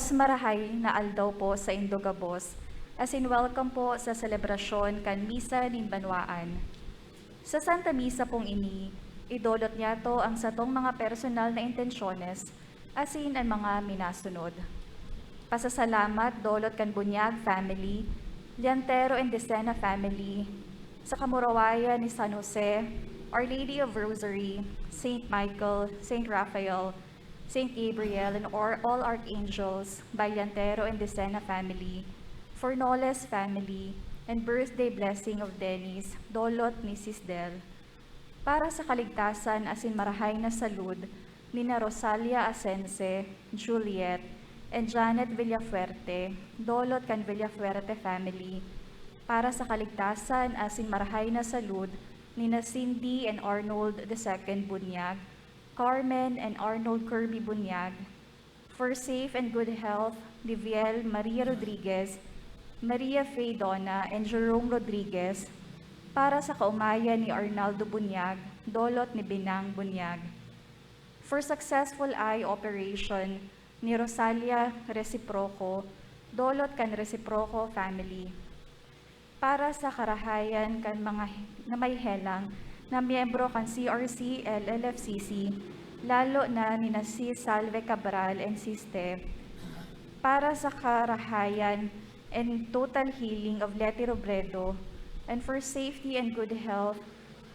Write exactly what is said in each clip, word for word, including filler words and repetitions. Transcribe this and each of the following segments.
Marahay na aldaw po sa indo gabos, asin welcome po sa selebrasyon kan Misa nin Banwaan. Sa Santa Misa pong ini, idolot niyato ang satong mga personal na intensyones asin an mga minasunod. Pasasalamat dolot kan Bunyag family, Llantero and Decena family, sa kamurawayan ni San Jose, Our Lady of Rosary, Saint Michael, Saint Raphael, Saint Gabriel, and or-, all archangels, by Llantero and Decena family, Fornoles family, and birthday blessing of Dennis, dolot ni Sis Del. Para sa kaligtasan asin marahay na salud nina Rosalia Asense, Juliet, and Janet Villafuerte, dolot kan Villafuerte family. Para sa kaligtasan asin marahay na salud nina Cindy and Arnold the second Bunyag, Carmen and Arnold Kirby Bunyag, for safe and good health ni Viel Maria Rodriguez, Maria Faye Dona, and Jerome Rodriguez, para sa kaomayan ni Arnaldo Bunyag, dolot ni Binang Bunyag. For successful eye operation ni Rosalia Reciproco, dolot kan Reciproco family. Para sa karahayan kan mga he-, na may helang na miyembro kan C R C L L F C C, lalo na nina Sis Salve Cabral and Sis Te. Para sa karahayan and total healing of Leti Robredo, and for safety and good health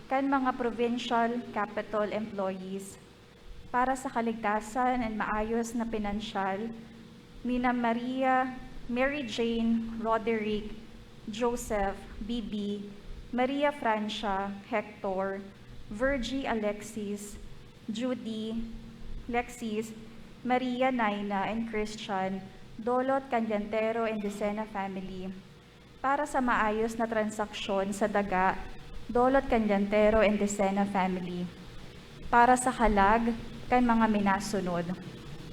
kan mga provincial capital employees. Para sa kaligtasan and maayos na pinansyal nina Maria, Mary Jane, Roderick, Joseph, Bibi, Maria Francia, Hector, Virgie, Alexis, Judy, Lexis, Maria, Naina, and Christian, dolot kan Llantero and Decena family. Para sa maayos na transaksyon sa daga, dolot kan Llantero and Decena family. Para sa kalag kan mga minasunod,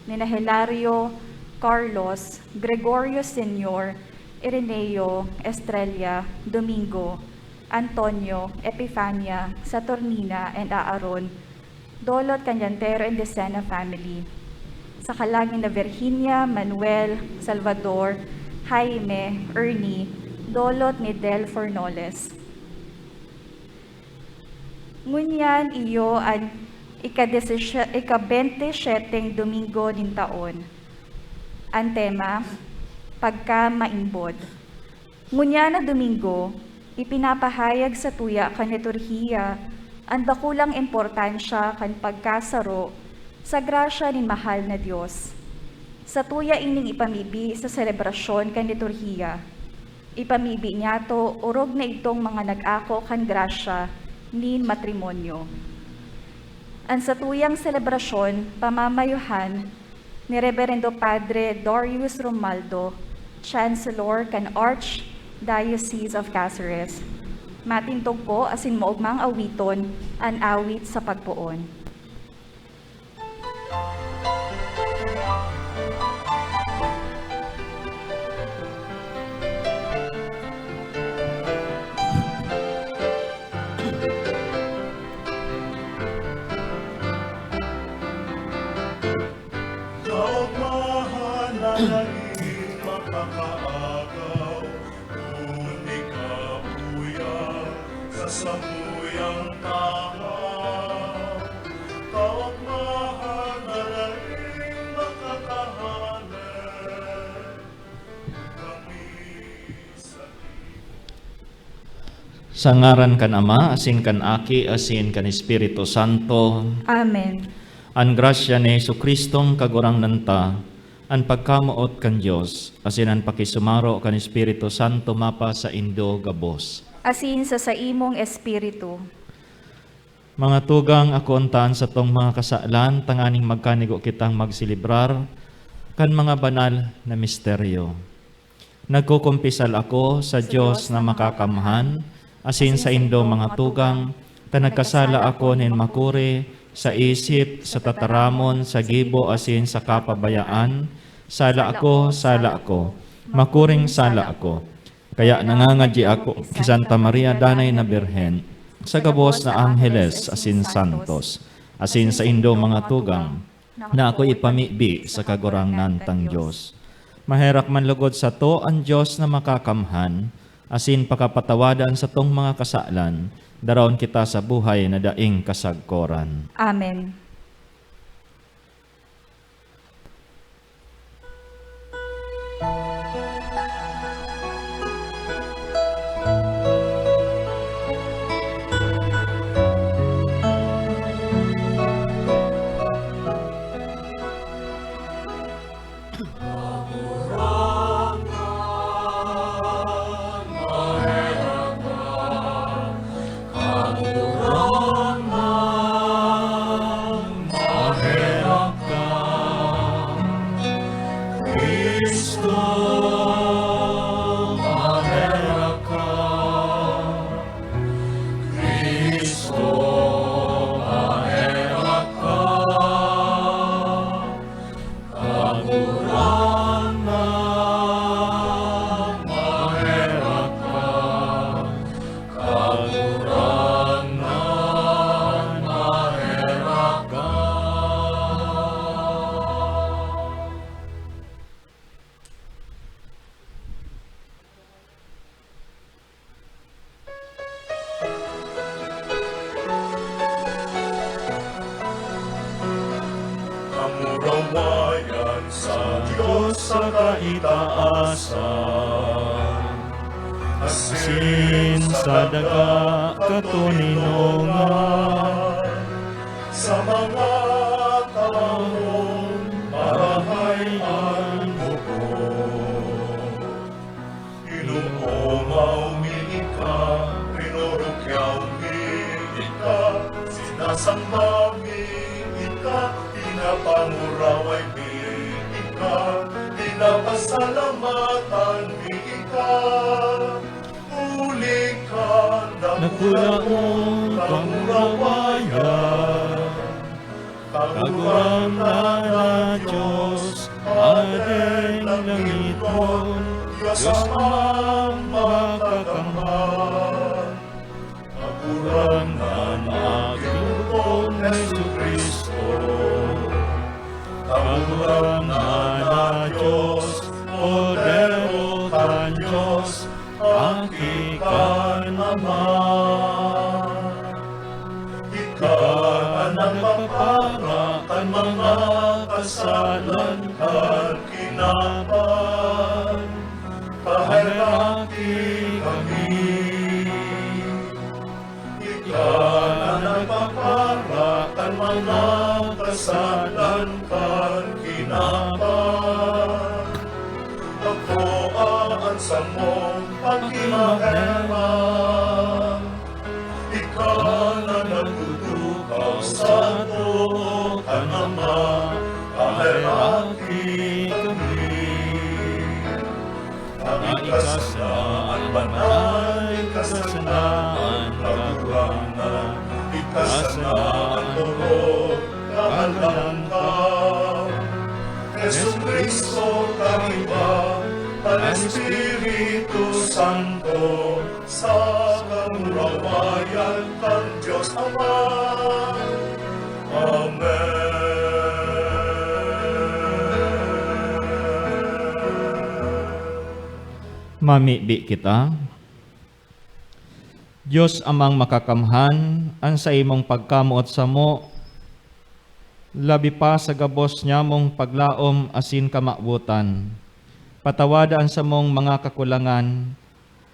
nina Hilario, Carlos, Gregorio Senior, Ireneo, Estrella, Domingo, Antonio, Epifania, Saturnina, and Aaron, dolot kan Llantero and Decena family. Sa kalag nina Virginia, Manuel, Salvador, Jaime, Ernie, dolot ni Del Fornoles. Ngunyan iyo an ikadesisye-, ika-bente siyeteng Domingo nin taon. An tema, Pagkamaimbod. Ngunyan na Domingo, ipinapahayag satuya kan liturhiya an dakulang importansya kan pagkasaro sa grasya nin mahal na Dios. Satuya ining ipamibi sa selebrasyon kan liturhiya. Ipamibi niyato orog na idtong mga nag-ako kan grasya nin matrimonyo. An satuyang selebrasyon pamamayuhan ni Reberendo Padre Darius Romualdo, Chancellor kan Archdiocese of Caceres. Matindog po asin maogmang awiton an awit sa pagpoon. Kaogmahan na dai makakaagaw, kun ikaw, Kuya, sa samuyang tahaw. Kaogmahan na dai makakahaler, kami sa Sa ngaran kan Ama, asin kan Aki, asin kan Espiritu Santo. Amen. An grasya ni Jesu-Cristong Kagurangnan ta, an pagkamoot kan Dios, asin an pakisumaro kan Espiritu Santo mapasaindo gabos. Asin sa saimong espiritu. Mga tugang, akoon ta an satong mga kasalan, tanganing magkanigo kitang magselebrar kan mga banal na misteryo. Nagkukumpisal ako sa Dios na makakamhan, asin saindo, mga tugang, ta nagkasala ako nin makuri, sa isip, sa tataramon, sa gibo, asin sa kapabayaan. Sala ako, sala ako, makuring sala ako. Kaya nangangadyi ako ki Santa Maria, Danay na Birhen, sa gabos na angheles asin santos, asin saindo, mga tugang, na ako ipamibi sa Kagurangnan tang Dios. Maherak man logod sato an Dios na makakamhan, asin pakapatawadan satong mga kasalan, daraon kita sa buhay na daing kasagkoran. Amen. Kamurawayan sa Dios sa kaitaasan, asin sa daga katoninongan, sa mga tawong marahay an buko. Inomaw mi ika, rinorukyaw mi ika, sinasamba mi ika, pinapanguraway mi ika, pinapasalamatan mi ika. Huli ka, dakula mong kamurawayan. Kagurangnan na Dios, Hadeng langitnon, Dios Amang makakamhan. Kagurangnan na Ginoo Jesu-Cristo. Kagurangnan na Dios, Kordero kan Dios, Aki kan Ama. Ika an nagpapara kan mga kasalan kan kinaban. Paheraki kami. Ika an nagpapara kan mga kasalan kan kinaban. Akoa an samong pakimaherak. Ika na nagtutukaw sa too kan Ama, paheraki kami. Ika sana an banal, ika sana an Kagurangnan, ika sana an orog, kahalangkaw. Jesu-Cristo, kaiba kan Espiritu Santo, sa kamurawayan kan Dios Ama. Amen. Mamibi kita. Dios Amang Makakamhan, an saimong pagkamoot samo, labi pa sa gabos nyamong paglaom asin kamawotan, patawada an samong mga kakulangan,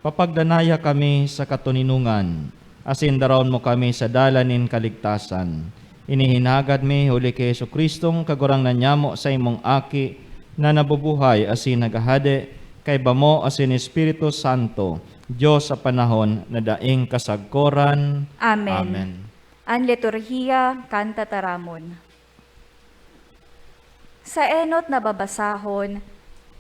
papagdanaya kami sa katoninongan, asin daraon mo kami sa dalan nin kaligtasan. Ini hinagad mi huli ki Jesu-Cristong Kagurangnan nyamo, saimong Aki, na nabubuhay asin naghahade, kaiba mo asin Espiritu Santo, Dios sa panahon na daing kasagkoran. Amen. Amen. An liturhiya kan tataramon. Sa enot na babasahon,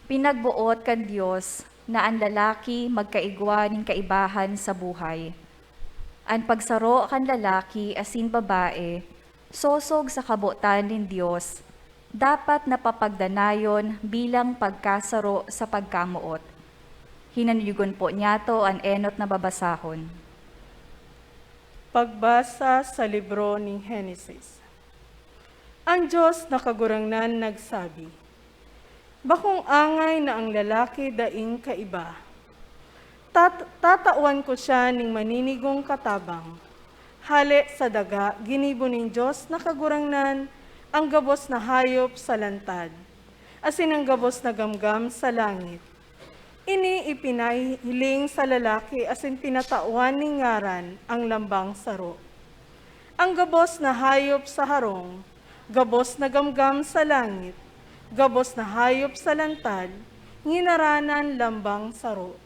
pinagboot kan Dios na an lalaki magkaigwa nin kaibahan sa buhay. An pagsaro kan lalaki asin babae sosog sa kabotan nin Dios, dapat na papagdanayon bilang pagkasaro sa pagkamoot. Hinanuygon po niyato an enot na babasahon. Pagbasa sa libro nin Henesis. An Dios na Kagurangnan nagsabi, Bakong angay na ang lalaki daing kaiba. Tat-, tatawan ko siya ning maninigong katabang. Hale sa daga, ginibo nin Dios na Kagurangnan ang gabos na hayop sa lantad, asin ang gabos na gamgam sa langit. Ini ipinahiling sa lalaki asin pinatawan nin ngaran ang lambang saro. Ang gabos na hayop sa harong, gabos na gamgam sa langit, gabos na hayop sa lantad, nginaranan lambang saro.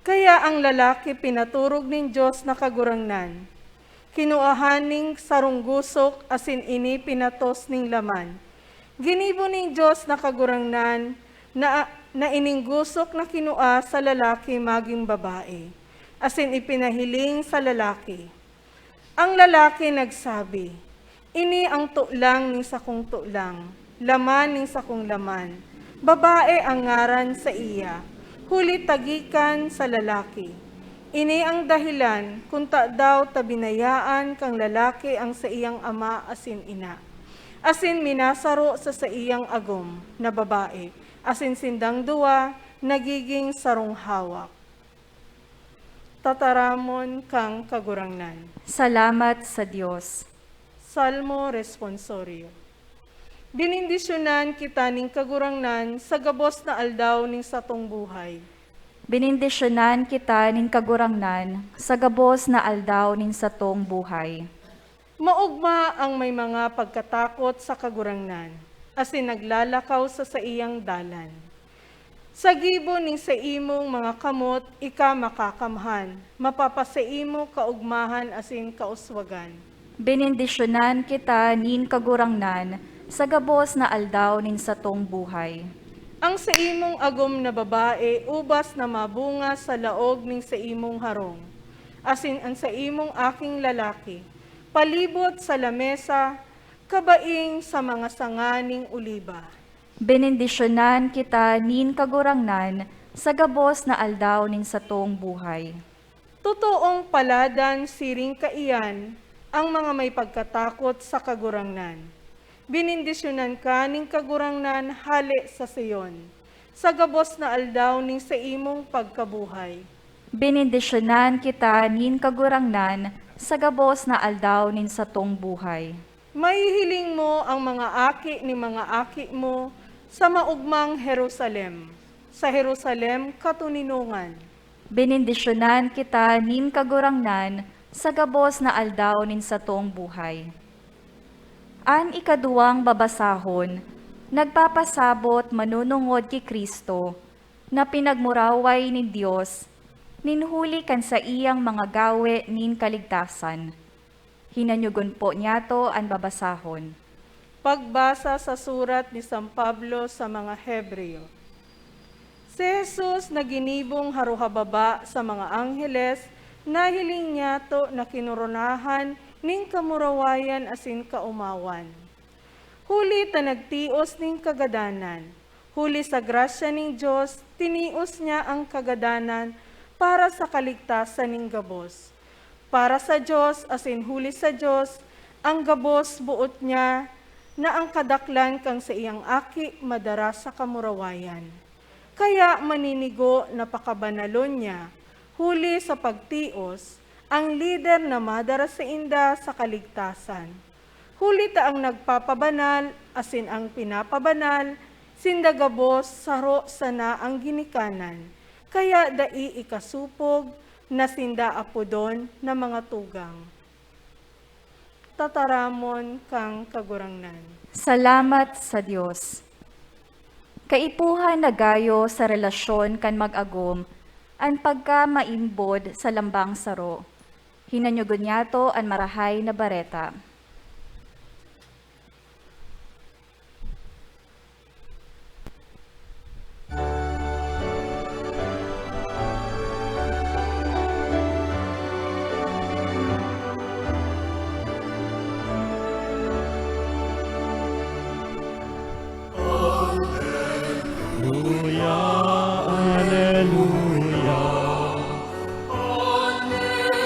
Kaya ang lalaki pinaturog nin Dios na Kagurangnan. Kinuahan nin sarong gusok asin ini pinatos nin laman. Ginibo nin Dios na Kagurangnan na, na ining gusok na kinua sa lalaki magin babae, asin ipinahiling sa lalaki. Ang lalaki nagsabi, "Ini ang tulang nin sakong tulang, laman nin sakong laman, babae ang ngaran saiya, huli ta gikan sa lalaki." Ini ang dahelan kun tadaw ta binayaan kan lalaki ang saiyang ama asin ina, asin minasaro sa saiyang agom na babae, asin sindang duwa nagiging sarong hawak. Tataramon kan Kagurangnan. Salamat sa Dios. Salmo Responsorio. Benendisyonan kita nin Kagurangnan sa gabos na aldaw nin satong buhay. Benendisyonan kita nin Kagurangnan sa gabos na aldaw nin satong buhay. Maogma ang may mga pagkatakot sa Kagurangnan, asin naglalakaw sa saiyang dalan. Sa gibo nin saimong mga kamot ika makakamhan, mapapasaimo kaogmahan asin kauswagan. Benendisyonan kita nin Kagurangnan sa gabos na aldaw nin satong buhay. Ang saimong agom na babae ubas na mabunga sa laog nin saimong harong, asin an saimong aking lalaki, palibot sa lamesa, kabaing sa mga sanga nin oliba. Benendisyonan kita nin Kagurangnan sa gabos na aldaw nin satong buhay. Totoong paladan siring kaiyan ang mga may pagkatakot sa Kagurangnan. Benendisyonan ka nin Kagurangnan hale sa Sion, sa gabos na aldaw nin saimong pagkabuhay. Benendisyonan kita nin Kagurangnan sa gabos na aldaw nin satong buhay. Mahihiling mo ang mga aki nin mga aki mo sa maogmang Jerusalem, sa Jerusalem katoninongan. Benendisyonan kita nin Kagurangnan sa gabos na aldaw nin satong buhay. An ikaduwang babasahon nagpapasabot manunungod ki Cristo, na pinagmuraway nin Dios nin huli kan saiyang mga gawe nin kaligtasan. Hinanyogon po niyato an babasahon. Pagbasa sa surat ni San Pablo sa mga Hebreo. Si Jesus na ginibong harohababa sa mga angheles, nahiling niyato na kinoronahan nin kamurawayan asin kaomawan. Huli ta nagtios nin kagadanan, huli sa grasya nin Dios, tinios niya an kagadanan para sa kaligtasan nin gabos. Para sa Dios asin huli sa Dios, an gabos boot niya na an kadaklan kan saiyang Aki madara sa kamurawayan. Kaya maninigo na pakabanalon niya, huli sa pagtios, an lider na madara sainda sa kaligtasan. Huli ta an nagpapabanal asin an pinapabanal, sinda gabos saro sana an ginikanan, kaya dai ikasopog na sinda apodon na mga tugang. Tataramon kan Kagurangnan. Salamat sa Dios. Kaipuhan na gayo sa relasyon kan mag-agom an pagkamaimbod sa lambang saro. Hinanyogon niyato an Marahay na Bareta. Aleluya, aleluya, aleluya.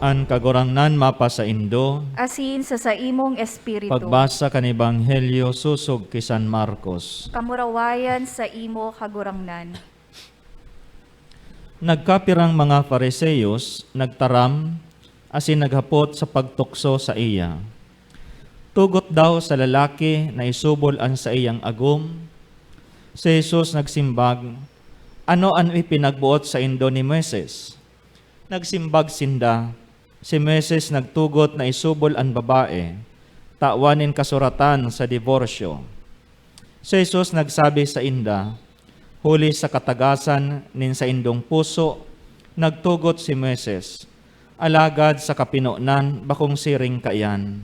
An Kagurangnan mapasaindo. Asin sa saimong espiritu. Pagbasa kan Ebanghelyo sosog ki San Marcos. Kamurawayan saimo, Kagurangnan. Nagkapirang mga Fariseos nagtaram asin naghapot sa pagtukso saiya, "Tugot daw sa lalaki na isubol an saiyang agom?" Si Jesus nagsimbag, "Ano an ipinagboot saindo ni Moises?" Nagsimbag sinda, "Si Moises nagtugot na isubol an babae, tawan nin kasuratan sa diborsyo." Si Jesus nagsabi sainda, "Huli sa katagasan nin saindong puso, nagtugot si Moises, alagad sa kapinonan bakong siring kaiyan.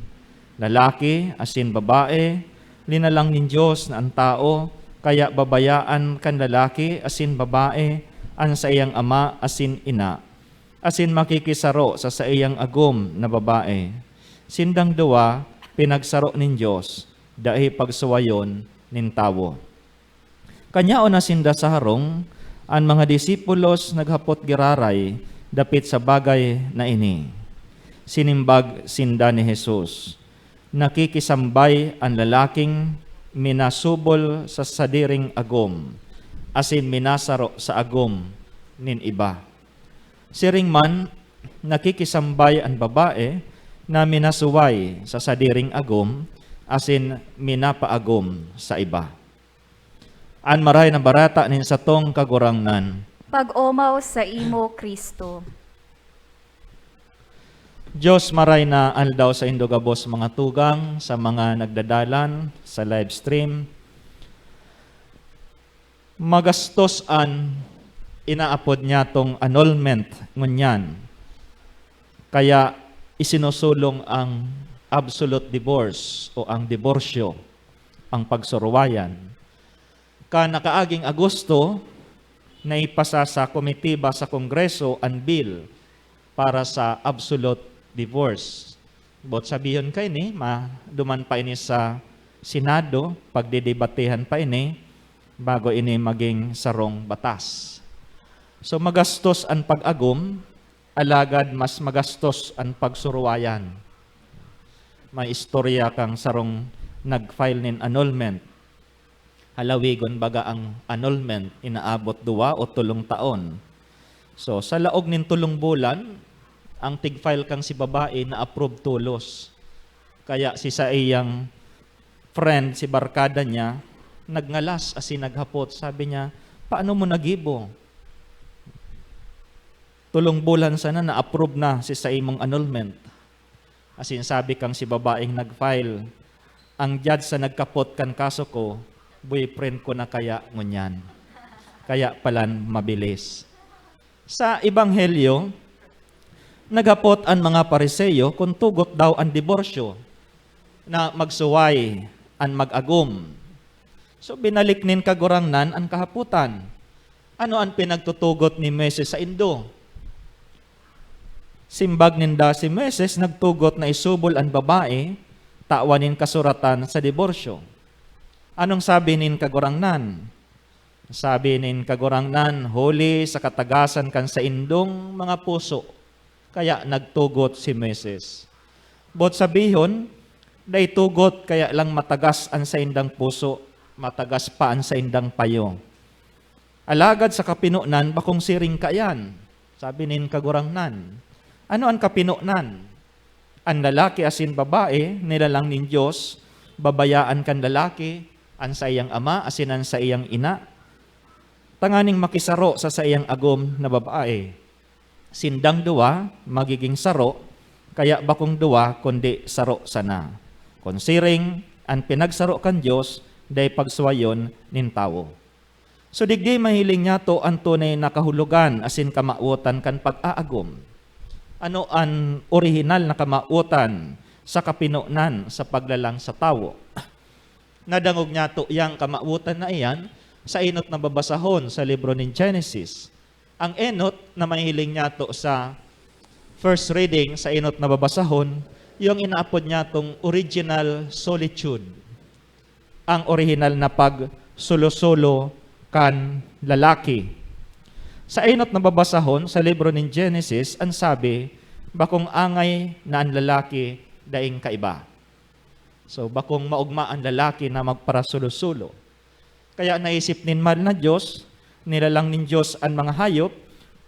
Lalaki asin babae, linalang nin Dios na an tawo, kaya babayaan kan lalaki asin babae an saiyang ama asin ina, asin makikisaro sa saiyang agom na babae. Sindang duwa pinagsaro nin Dios, dai pagsuwayon nin tawo." Kan yaon na sinda sa harong, an mga disipulos naghapot giraray dapit sa bagay na ini. Sinimbag sinda ni Jesus, "Nakikisambay an lalaking minasubol sa sadiring agom, asin minasaro sa agom nin iba. Siring man, nakikisambay an babae na minasuway sa sadiring agom, asin minapaagom sa iba." An Maray na Bareta nin satong Kagurangnan. Pag-omaw saimo, Cristo. Dios, maray na aldaw saindo gabos, mga tugang, sa mga nagdadalan sa live stream. Magastos an inaapod niyatong annulment ngunyan. Kaya isinusulong ang absolute divorce o ang diborsyo, ang pagsuruwayan. Kan nakaaging Agosto, naipasa sa komitiba sa Kongreso an bill para sa absolute divorce. Boot sabihon kaini, maduman pa ini sa Senado, pagdedebatehan pa ini bago ini maging sarong batas. So, magastos an pag-agom, alagad mas magastos an pagsuruwayan. May istorya kang sarong nag-file nin annulment. Halawigon baga ang annulment, inaabot duwa o tolong taon. So, sa laog nin tolong bulan, ang tig-file kang si babae na-approve tolos. Kaya si saiyang friend, si barkada niya, nagngalas asin naghapot. Sabi niya, "Paano mo nagibo? Tolong bulan sana na-approve na si saimong annulment." Asin sabi kang si babaeng nag-file, "Ang judge sa nagkapot kan kaso ko, boyfriend ko na kaya ngunyan. Kaya palan mabilis." Sa Ebanghelyo, naghapot an mga Fariseo kun tugot daw an diborsyo na magsuway an mag-agom. So, binalik nin Kagurangnan an kahapotan. "Ano an pinagtutugot ni Moises saindo?" Simbag ninda, "Si Moises nagtugot na isubol an babae, tawan nin kasuratan sa diborsyo." Anong sabi nin Kagurangnan? Sabi nin Kagurangnan, "Huli sa katagasan kan saindong mga puso, kaya nagtugot si Moises." Boot sabihon, dai tugot kaya lang matagas an saindang puso, matagas pa an saindang payo. Alagad sa kapinonan, bakong siring kaiyan. Sabi nin Kagurangnan, "Ano an kapinonan? An lalaki asin babae, nilalang nin Dios, babayaan kan lalaki an saiyang ama asin an saiyang ina, tanganing makisaro sa saiyang agom na babae. Sindang duwa magiging saro, kaya bakong duwa, kundi saro sana. Kun siring, an pinagsaro kan Dios dai pagsuwayon nin tawo." So, digdi mahiling niyato an tunay na kahulogan asin kamawotan kan pag-aagom. Ano an orihinal na kamawotan sa kapinonan sa paglalang sa tawo? Nadangog niyato yang kamawotan na iyan sa enot na babasahon sa libro nin Genesis. Ang enot na mahihiling niyato sa first reading, sa enot na babasahon, yung inaapod niyatong original solitude, ang orihinal na pagsulo-sulo kan lalaki. Sa enot na babasahon sa libro nin Genesis, an sabi, bakong angay na an lalaki daing kaiba. So, bakong maogma an lalaki na magparasulo-sulo. Kaya naisip nin mahal na Dios, nilalang nin Dios an mga hayop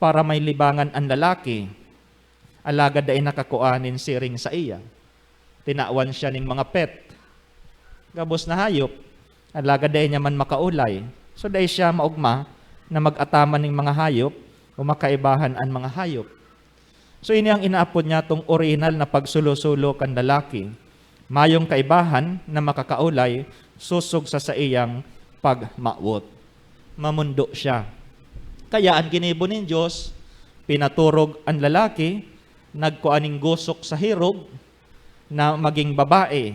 para may libangan an lalaki. Alagad dai nakakua nin siring saiya. Tinawan siya ning mga pet. Gabos na hayop, alagad dai niya man makaulay. So, dai siya maogma na mag-ataman ning mga hayop o makaibahan an mga hayop. So, ini ang inaapod niyatong orihinal na pagsulo-sulo kan lalaki. Mayong kaibahan na makakaulay sosog sa saiyang pagmawot. Mamundo siya. Kaya an ginibo nin Dios, pinaturog an lalaki, nagkua nin gosok sa hirog na maging babae.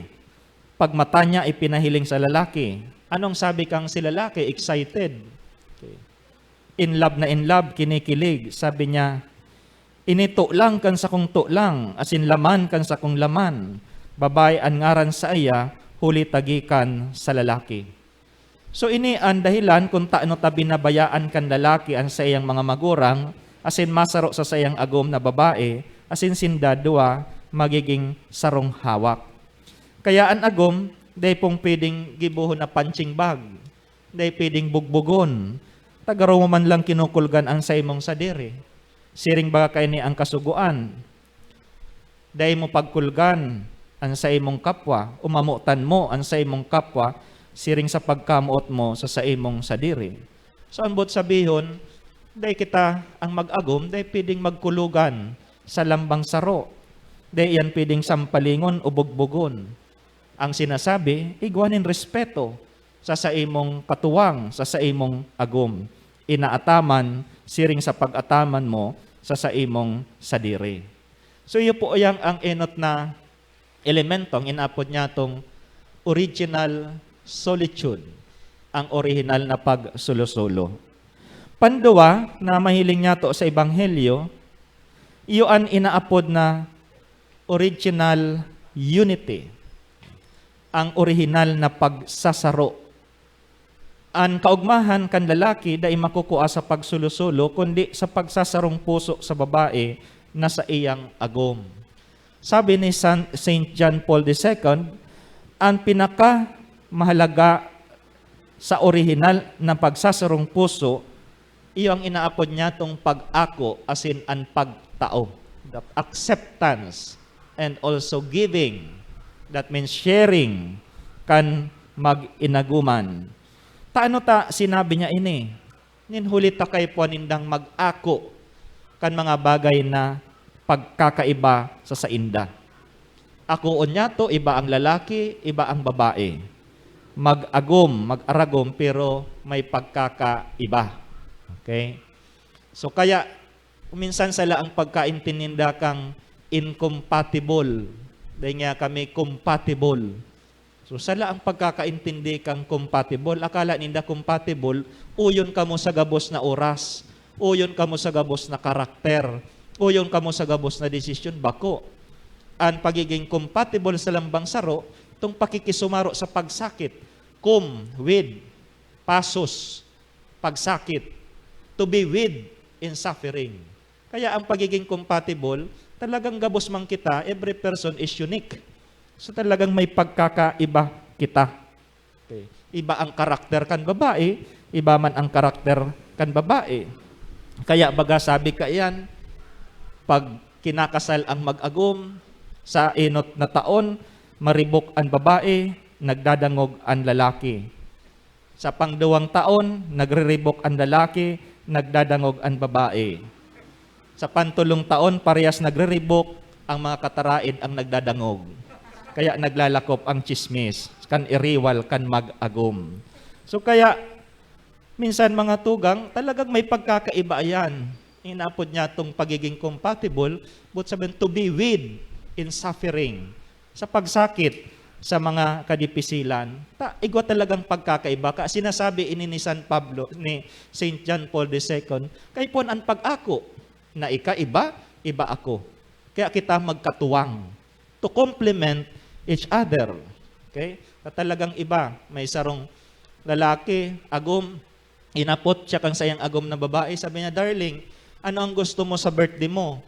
Pagmata niya, ipinahiling sa lalaki. Anong sabi kang si lalaki? Excited. Okay. In love na in love, kinikilig. Sabi niya, "Ini tulang kan sakong tulang, asin laman kan sakong laman. Babae an ngaran saiya, huli ta gikan sa lalaki." So, ini an dahilan kun tano ta binabayaan kan lalaki an saiyang mga magurang, asin masaro sa saiyang agom na babae, asin sinda duwa magiging sarong hawak. Kaya an agom, dai pong pwedeng gibohon na punching bag. Dai pwedeng bugbogon. Ta garo mo man lang kinukulgan an saimong sadiri. Siring baga kaini an kasugoan. Dai mo pagkulgan an saimong kapwa, o mamotan mo an saimong kapwa, siring sa pagkamoot mo sa saimong sadiri. So, an boot sabihon, dai kita an mag-agom, dai pwedeng magkulogan sa lambang saro. Dai iyan pwedeng sampalingon o bugbogon. Ang sinasabi, igwa nin respeto sa saimong katuwang, sa saimong agom. Inaataman siring sa pag-ataman mo sa saimong sadiri. So, iyo po yang ang enot na elemento, ang inaapod niyatong original solitude, ang orihinal na pagsulo-sulo. Panduwa na mahiling niyato sa Ebanghelyo, iyo an inaapod na original unity, ang orihinal na pagsasaro. An kaogmahan kan lalaki dai makukua sa pagsulo-sulo, kundi sa pagsasarong puso sa babae na saiyang agom. Sabi ni San, Saint John Paul the Second, "An pinakamahalaga sa orihinal na pagsasarong puso, iyo ang inaapod niyatong pag-ako asin an pagtao." The acceptance and also giving, that means sharing, kan mag-inaguman. Tano ta sinabi niya ini? Nin huli ta kaipuhan nindang mag-ako kan mga bagay na pagkakaiba sa sainda. Akoon niyato, iba ang lalaki, iba ang babae. Mag-agom, mag-aragom, pero may pagkakaiba. Okay? So, kaya, minsan sala ang pagkaintindi ninda kan incompatible. Dai nga kami compatible. So, sala ang pagkakaintindi kang compatible. Akala ninda compatible, uyon kamo sa gabos na oras, uyon kamo sa gabos na karakter, uyon kamo sa gabos na desisyon. Bako. Ang pagiging compatible sa lambang saro, itong pakikisumaro sa pagsakit. Cum, with, pasus, pagsakit. To be with in suffering. Kaya ang pagiging compatible, talagang gabos man kita, every person is unique. So, talagang may pagkakaiba kita. Okay. Iba ang karakter kan babae, iba man ang karakter kan babae. Kaya baga sabi kaiyan, pag kinakasal ang mag-agom, sa enot na taon, maribok an babae, nagdadangog an lalaki. Sa pangduwang taon, nagriribok an lalaki, nagdadangog an babae. Sa pantolong taon, parehas nagriribok, ang mga kataraid ang nagdadangog. Kaya naglalakop ang tsismis, kan iriwal, kan mag-agom. So kaya, minsan mga tugang, talagang may pagkakaiba yan. Inapod niya itong pagiging compatible, but sabihin, to be with in suffering, sa pagsakit, sa mga kadipisilan. Ta, igwa talagang pagkakaiba. Ka, sinasabi ini ni San Pablo, ni Saint John Paul the Second, kaipuhan an pag-ako na ika iba, iba ako. Kaya kita magkatuwang to complement each other. Okay? Na talagang iba, may sarong lalaki, agom, inapot siya kang sayang agom na babae. Sabi niya, "Darling, ano ang gusto mo sa birthday mo?"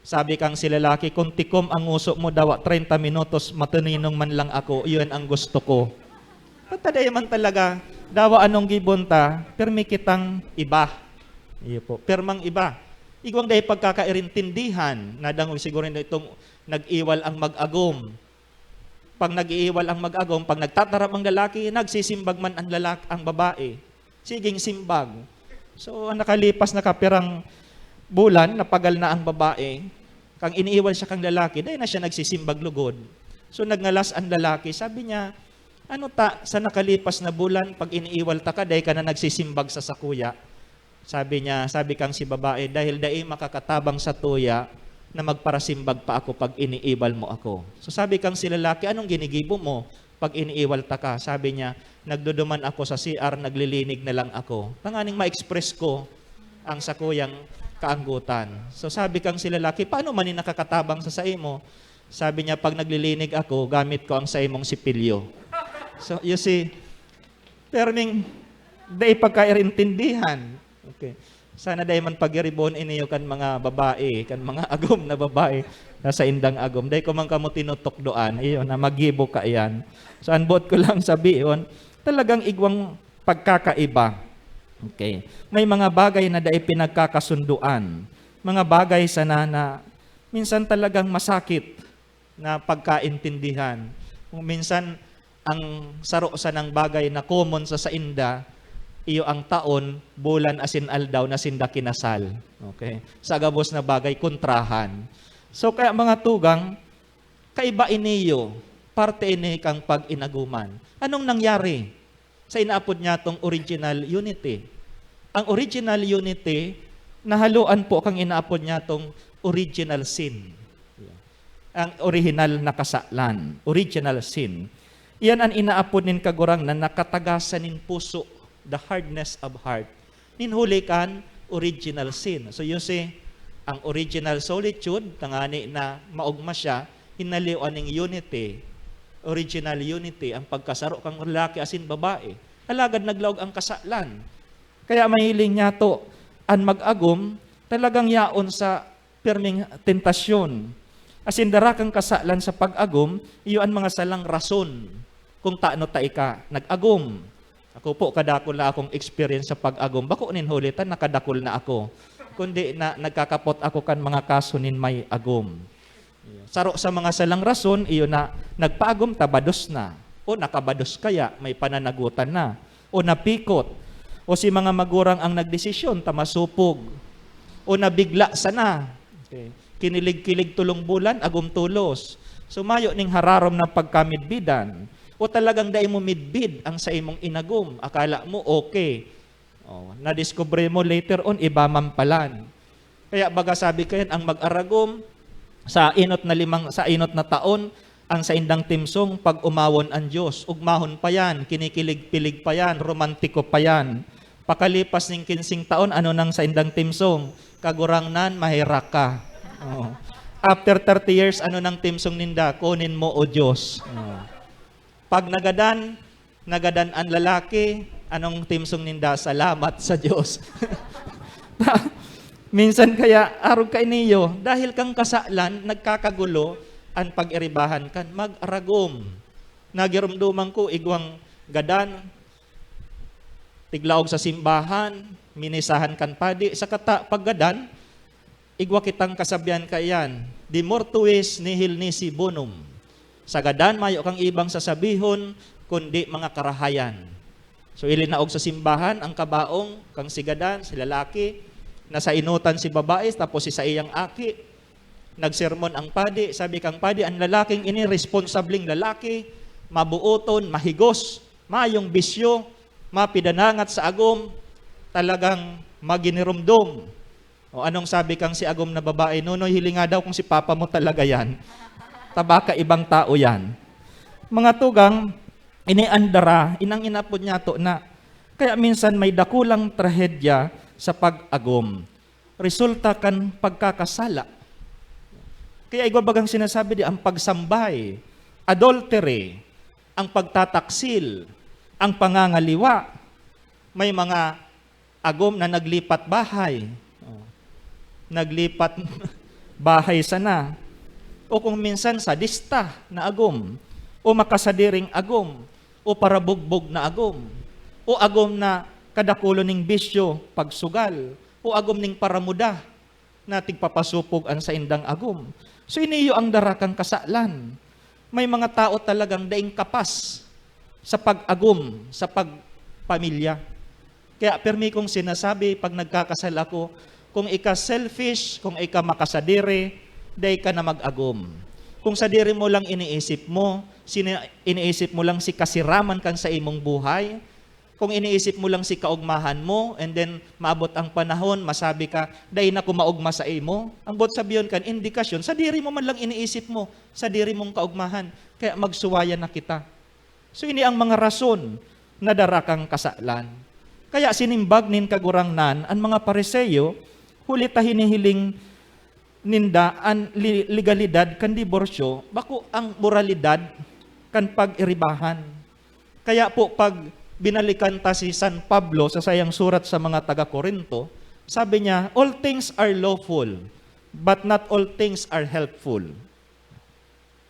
Sabi kang si lalaki, "Kung tikom ang nguso mo, dawa treinta minutos, matuninong man lang ako, iyon ang gusto ko." Patadayaman talaga, dawa anong gibon ta, pirmi kitang iba. Iyo po, pirmang iba. Igwang dahil pagkakairintindihan, nadangog siguro na itong nag-iwal ang mag-agom. Pag nag-iiwal ang mag-agom, pag nagtatarap ang lalaki, nagsisimbag man ang lalak-, ang babae. Siging simbag. So, ang nakalipas na kapirang bulan, napagal na ang babae. Kang iniiwal siya kang lalaki, dahil na siya nagsisimbag lugod. So, nagngalas ang lalaki. Sabi niya, "Ano ta, sa nakalipas na bulan, pag iniiwal ta ka, dahil ka na nagsisimbag sa sakuya?" Sabi niya, sabi kang si babae, "Dahil dai makakatabang sa tuya na magparasimbag pa ako pag iniiwal mo ako." So sabi kang si lalaki, "Anong ginigibo mo pag iniiwal ta ka?" Sabi niya, "Nagduduman ako sa C R, naglilinig na lang ako. Tanganing ma-express ko ang sakuyang kaanggutan." So sabi kang si lalaki, "Paano man ni nakakatabang sa saimo?" Sabi niya, "Pag naglilinig ako, gamit ko ang saimong sipilyo." So, you see, perming dai pagkairintindihan. Okay. Sana dai man pagiriboon iniyo kan mga babae, kan mga agom na babae na saindang agom. Dai ko man kamo tinutukdoan, iyo na magibo ka iyan. So, ang buot ko lang sabihin, talagang igwang pagkakaiba. Okay. May mga bagay na dai pinagkakasunduan. Mga bagay sana na minsan talagang masakit na pagkaintindihan. Kung minsan, ang saro sanang bagay na common sa sainda, iyo ang taon, bulan asin aldaw na sinda kinasal. Okay? Sa gabos na bagay, kontrahan. So, kaya mga tugang, kaiba iniyo, parte ini kang pag-inaguman. Anong nangyari? Sa inaapod niya tong original unity. Ang original unity, nahaloan po kang inaapod niya tong original sin. Ang orihinal na kasalan, original sin. Iyan an inaapod nin Kagurangnan na katagasan nin puso, the hardness of heart. Nin huli kan original sin. So you see, ang original solitude, tangani na maogma siya, hinaliwan ning unity, original unity, ang pagkasaro kang lalaki asin babae. Alagad naglaog ang kasalan. Kaya mahiling niya to, an mag-agom, talagang yaon sa pirming tentasyon. Asin dara kang kasalan sa pag-agom, iyo an mga salang rason kung tano ta ika nag-agom. Ako po, kadakul na akong experience sa pag-agom. Bako nin huli ta, nakadakul na ako. Kundi na, nagkakapot ako kan mga kaso nin may agom. Saro sa mga salang rason, iyo na, nagpaagom ta, bados na. O nakabados kaya, may pananagutan na. O napikot. O si mga magurang ang nagdesisyon ta masupog. O nabigla sana. Okay. Kinilig-kilig tulong bulan, agom tolos. So, mayo ning hararom na pagkamidbidan. O talagang dai mo midbid ang saimong inagom. Akala mo okay. Oh, nadiskubre mo later on, iba man palan. Kaya baga sabi kayan, ang mag-aragom, sa inot na limang, sa inot na taon, Ang saindang timsong, pag-omawon an Dios, ugmahon pa yan, kinikilig-pilig pa yan, romantiko pa yan. Pakalipas ning kinsing taon, ano nang saindang timsong? "Kagurangnan, maherak ka." Oo. After thirty years, ano nang timsong ninda? "Kunin mo, O Dios." Oo. Pag nagadan, nagadan an lalaki, anong timsong ninda? "Salamat sa Dios." Minsan kaya, arog kainiyo, dahil kan kasalan, nagkakagulo an pag-iribahan kan mag-aragom. Nagiromdoman ko, igwang gadan, tiglaog sa simbahan, minisahan kan padi, saka ta, paggadan, igwa kitang kasabihan kaiyan, "De mortuis nihil nisi bonum." Sa gadan, mayo kang ibang sasabihon, kundi mga karahayan. So, ilinaog sa simbahan ang kabaong kang si gadan, si lalaki, nasa inutan si babae, tapos si saiyang aki. Nagsermon ang padi, sabi kang padi, "Ang lalaking ini, responsableng lalaki, mabuoton, mahigos, mayong bisyo, mapidanangat sa agom, talagang maginiromdom." O anong sabi kang si agom na babae, "Nonoy, hilinga daw kung si papa mo talaga yan. Tabaka ibang tao yan." Mga tugang, ini an dara, inang inapod niya to na. Kaya minsan may dakulang trahedya sa pag-agom. Resulta kan pagkakasala. Kaya igwa bagang sinasabi di, ang pagsambay, adultery, ang pagtataksil, ang pangangaliwa, may mga agom na naglipat bahay. Oh. Naglipat bahay sana. O kung minsan sadista na agom, o makasadiring agom, o parabugbog na agom, o agom na kadakulon ning bisyo, pagsugal, o agom ning paramuda na tigpapasupog an saindang agom. So, ini iyo ang dara kan kasalan. May mga tao talagang daing kapas sa pag-agom, sa pagpamilya. Kaya pirmi kong sinasabi, pag nagkakasal ako, kung ika selfish, kung ika makasadiri, dai ka na mag-agom. Kung sadiri mo lang iniisip mo, sini-, iniisip mo lang si kasiraman kan sa imong buhay, kung iniisip mo lang si kaugmahan mo, and then maabot ang panahon, masabi ka, "Dai na ko maugma sa imo." Ang buot sabihon kan indikasyon, sadiri mo man lang iniisip mo, sadiri mong kaugmahan. Kaya magsuwayan na kita. So, ini ang mga rason na dara kang kasalan. Kaya sinimbag nin Kagurangnan an mga Fariseo, huli ta hinihiling ninda an li-, legalidad kan diborsyo, bako ang moralidad kan pag-iribahan. Kaya po, pag binalikan ta si San Pablo sa sayang surat sa mga taga-Corinto, sabi niya, "All things are lawful, but not all things are helpful."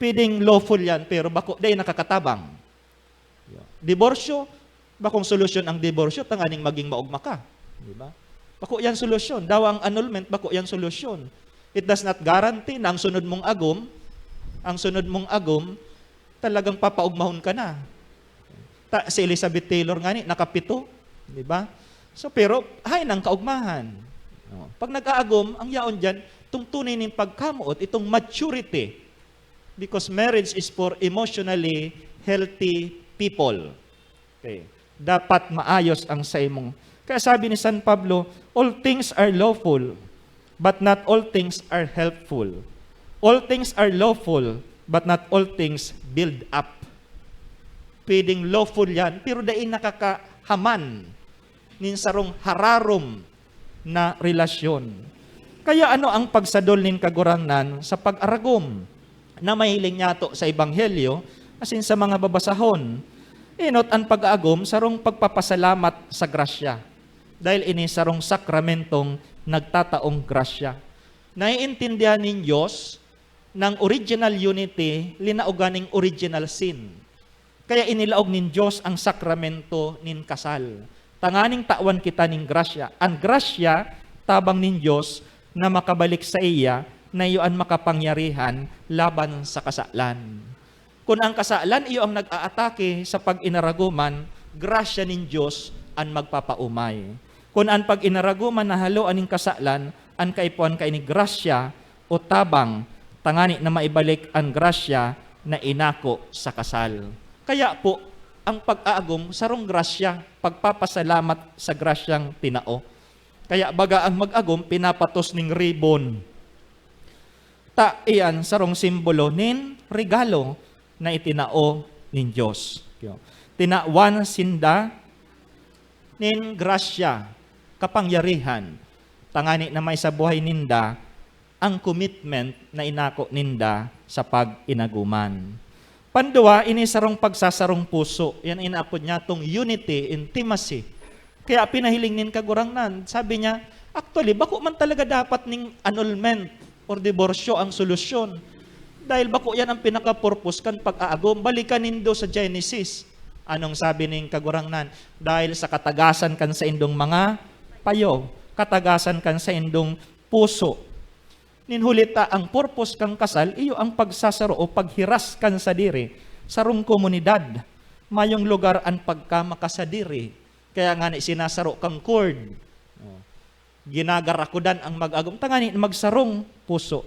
Pwedeng lawful yan, pero bako, dai nakakatabang. Diborsyo, bakong solusyon ang diborsyo, tanganing maging maugma ka. Di ba? Bako yan solusyon. Dawa ang annulment, bako yan solusyon. It does not guarantee na ang sunod mong agom, ang sunod mong agom, talagang papaugmahon ka na. Ta, si Elizabeth Taylor ngani, nakapito, di ba? So, pero, hay nang kaugmahan. Oh, pag nag-aagom, ang yaon dyan, itong tunay ning pagkamoot, itong maturity. Because marriage is for emotionally healthy people. Okay. Dapat maayos ang sa imong. Kaya sabi ni San Pablo, "All things are lawful, but not all things are helpful. All things are lawful, but not all things build up." Pwedeng lawful yan, pero dai nakakahaman nin sarong hararom na relasyon. Kaya ano ang pagsadol nin Kagurangnan sa pag-aragom na mahiling niyato sa Ebanghelyo asin sa mga babasahon? Enot an pag-aagom sarong pagpapasalamat sa grasya, dahil ini sarong sakramentong nagtataong grasya. Naiintindihan nin Dios nang original unity, linaogan ning original sin. Kaya inilaog nin Dios ang sakramento nin kasal, tanganing tawan kita nin grasya. An grasya, tabang nin Dios na makabalik saiya, na iyo an makapangyarihan laban sa kasalan. Kun ang kasalan iyo ang nag-aatake sa pag-inaragoman, grasya nin Dios an magpapaomay. Kun an pag-inaragoman nahaloan nin kasalan, an kaipuhan kaini grasya o tabang, tangani na maibalik an grasya na inako sa kasal. Kaya po, ang pag-aagom sarong grasya, pagpapasalamat sa grasyang tinao. Kaya baga ang mag-agom, pinapatos ning ribbon. Ta iyan sarong simbolo nin regalo. na itinao nin Dios. Tinawan sinda nin grasya, kapangyarihan, tangani na may sa buhay ninda ang commitment na inako ninda sa pag-inagoman. Pandua, ini sarong pagsasarong puso. Yan inaapod niya tong unity, intimacy. Kaya pinahiling nin Kagurangnan, sabi niya, actually, bako man talaga dapat ning annulment or diborsyo ang solusyon. Dahil bako yan ang pinaka-purpose kan pag-aagom. Balikan nindo sa Genesis. Anong sabi ning Kagurangnan? Dahil sa katagasan kan saindong mga payo, katagasan kan saindong puso. Nin huli ta, ang purpose kan kasal, iyo ang pagsasaro o paghiras kan sadiri, sarong komunidad. Mayong lugar an pagkamakasadiri. Kaya nga ni sinasaro kang cord. Oh. Ginagarakudan ang mag-agom. Tangani magsarong puso.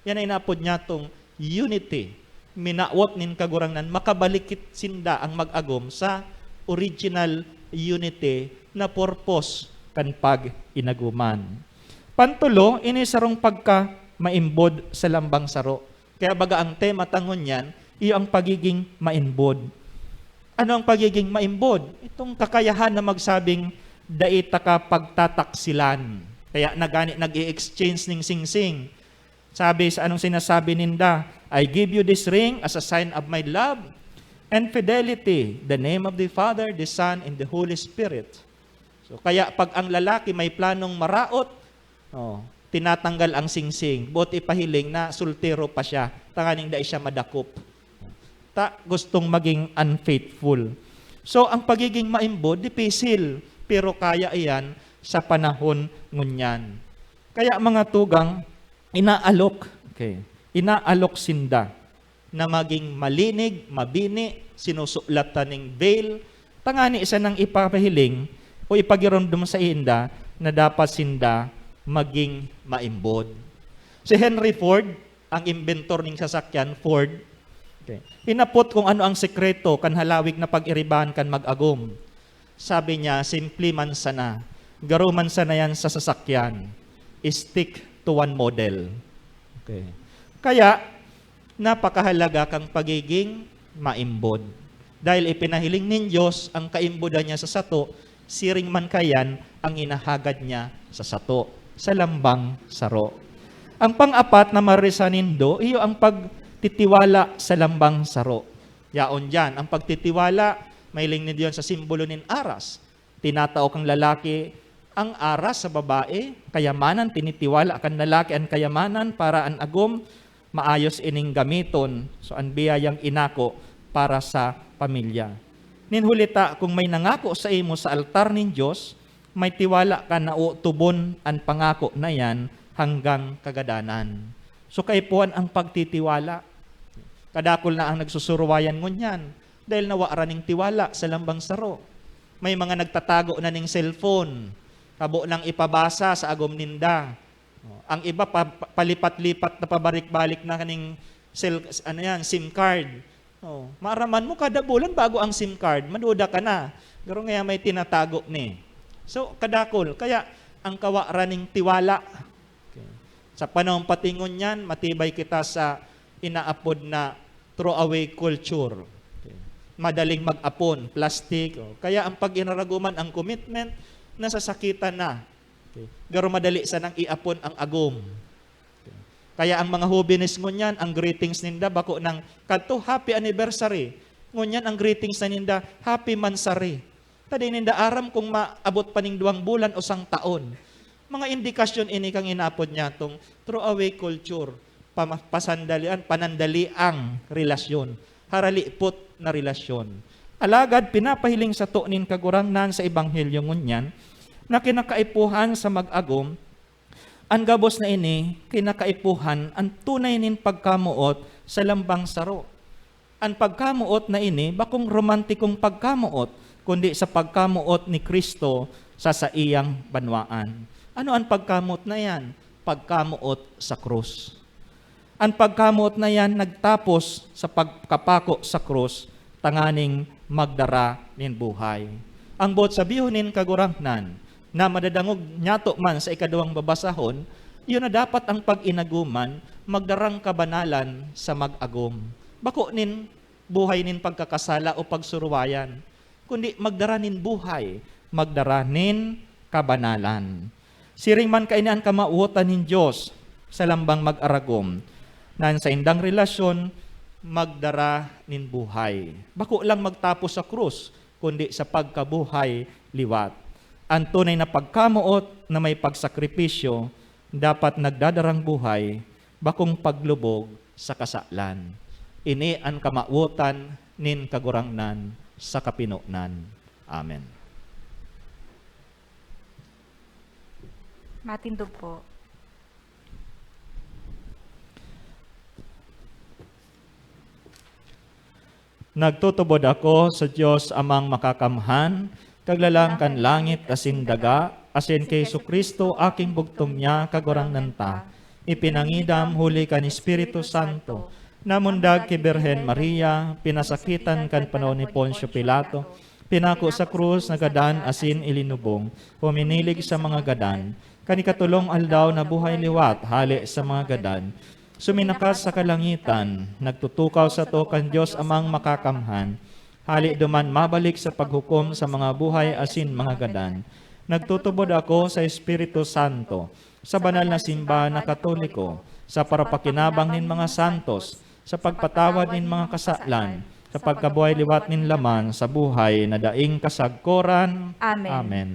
Yan ay napod niya tong unity. Minawot nin Kagurangnan, makabalikit sinda ang mag-agom sa original unity na purpose kan pag-inagoman. Pantulo, ini sarong pagka maimbod sa lambang saro. Kaya baga ang tema ta ngunyan, iyo ang pagiging maimbod. Ano ang pagiging maimbod? Itong kakayahan na magsabing, "Dai taka pagtataksilan." Kaya na gani nag-i-exchange ning singsing. Sabi sa anong sinasabi ninda, "I give you this ring as a sign of my love and fidelity, the name of the Father, the Son, and the Holy Spirit." So, kaya pag ang lalaki may planong maraot, oh, tinatanggal ang singsing, boot ipahiling na soltero pa siya, tanganing dai siya madakop. Ta, gustong maging unfaithful. So, ang pagiging maimbod, dipisil, pero kaya iyan sa panahon ngunyan. Kaya, mga tugang, inaalok, okay, inaalok sinda na maging malinig, mabini, sinusulat ta ning veil, tangani sanang ipapahiling o ipagiromdom sa inda na dapat sinda maging maimbod. Si Henry Ford, ang inventor ning sasakyan, Ford, okay, hinapot kung ano ang sekreto kan halawig na pag-iribahan kan mag-agom. Sabi niya, "Simple man sana. Garo man sana yan sa sasakyan. Stick to one model." Okay. Kaya, napakahalaga kang pagiging maimbod. Dahil ipinahiling nin Diyos ang kaimbodan niya sa sato, siring man kayan ang hinahagad niya sa sato, sa lambang saro. Ang pang-apat na marisa nindo, iyo ang pagtitiwala sa lambang saro. Yaon diyan, ang pagtitiwala, mahiling nindo yan sa simbolo nin aras. Tinatao kang lalaki ang aras sa babae, kayamanan, tinitiwala kan lalaki an kayamanan para an agom, maayos ining gamiton. So, an biyayang inako para sa pamilya. Nin huli ta, kung may nangako sa imo sa altar nin Dios, may tiwala ka na uotobon an pangako na yan hanggang kagadanan. So, kaipuhan ang pagtitiwala. Kadakul na ang nagsusuruwayan ngunyan dahil nawaran ning tiwala sa lambang saro. May mga nagtatago na ning cellphone, kabo nang ipabasa sa agom ninda. Oh, ang iba pa, pa, palipat-lipat na pabalik-balik na ning cell, ano yan, SIM card. Oh, maaraman mo, kada bulan bago ang SIM card, maduda ka na. Garo ngaya may tinatago ni. So, kadakul. Kaya, ang kawaran ning tiwala. Okay. Sa panahon pati ngunyan, matibay kita sa inaapod na throwaway culture. Okay. Madaling mag-apon, plastic. Oh. Kaya ang pag-inaraguman, ang commitment, nasasakitan na. Okay. Garo madali sanang iapon ang agom. Okay. Kaya ang mga hobenes ngunyan, ang greetings ninda, bako nang, kadto, "Happy anniversary." Ngunyan, ang greetings na ninda, "Happy mansary." Ta di ninda aram kung maabot pa ning duwang bulan o sang taon. Mga indikasyon ini kan inapod niya tong throwaway culture, pama-, pasandalian, panandaliang relasyon, haralipot na relasyon. Alagad pinapahiling sato nin Kagurangnan sa Ebanghelyo ngunyan na kinakaipuhan sa mag-agom, an gabos na ini, kinakaipuhan an tunay nin pagkamoot sa lambang saro. An pagkamoot na ini bakong romantikong pagkamoot, kundi sa pagkamoot ni Cristo sa saiyang banwaan. Ano an pagkamoot na iyan? Pagkamoot sa krus. An pagkamoot na iyan nagtapos sa pagkapako sa krus tanganing magdara nin buhay. Ang boot sabihon nin Kagurangnan na madadangog niyato man sa ikaduwang babasahon, iyo na dapat ang pag-inagoman magdarang kabanalan sa mag-agom. Bako nin buhay nin pagkakasala o pagsuruwayan, kundi magdara nin buhay, magdara nin kabanalan. Siring man kaini an kamawotan nin Dios sa lambang mag-aragom, na an saindang relasyon magdara nin buhay. Bako lang magtapos sa krus, kundi sa pagkabuhay liwat. An tunay na pagkamoot na may pagsakripisyo dapat nagdadarang buhay, bakong paglubog sa kasalan. Ini an kamawotan nin Kagurangnan sa kapinonan. Amen. Matindog po. Nagtutubod ako sa Dios Amang Makakamhan, Kaglalang kan langit asin daga, asin ki Jesu-Cristo, aking bugtong niya, Kagurangnan ta, ipinangidam huli kan Espiritu Santo, namundag ki Birhen Maria, pinasakitan kan panahon ni Poncio Pilato, pinako sa krus, nagadan asin ilinubong, huminilig sa mga gadan. Kan ikatolong aldaw, nabuhay liwat hale sa mga gadan. Suminakat sa kalangitan, nagtutukaw sato kan Dios Amang Makakamhan. Hale duman mabalik sa paghukom sa mga buhay asin mga gadan. Nagtutubod ako sa Espiritu Santo, sa banal na simbahan na Katoliko, sa parapakinabang nin mga santos, sa pagpatawad nin mga kasalan, sa pagkabuhay liwat nin laman sa buhay na daing kasagkoran. Amen. Amen.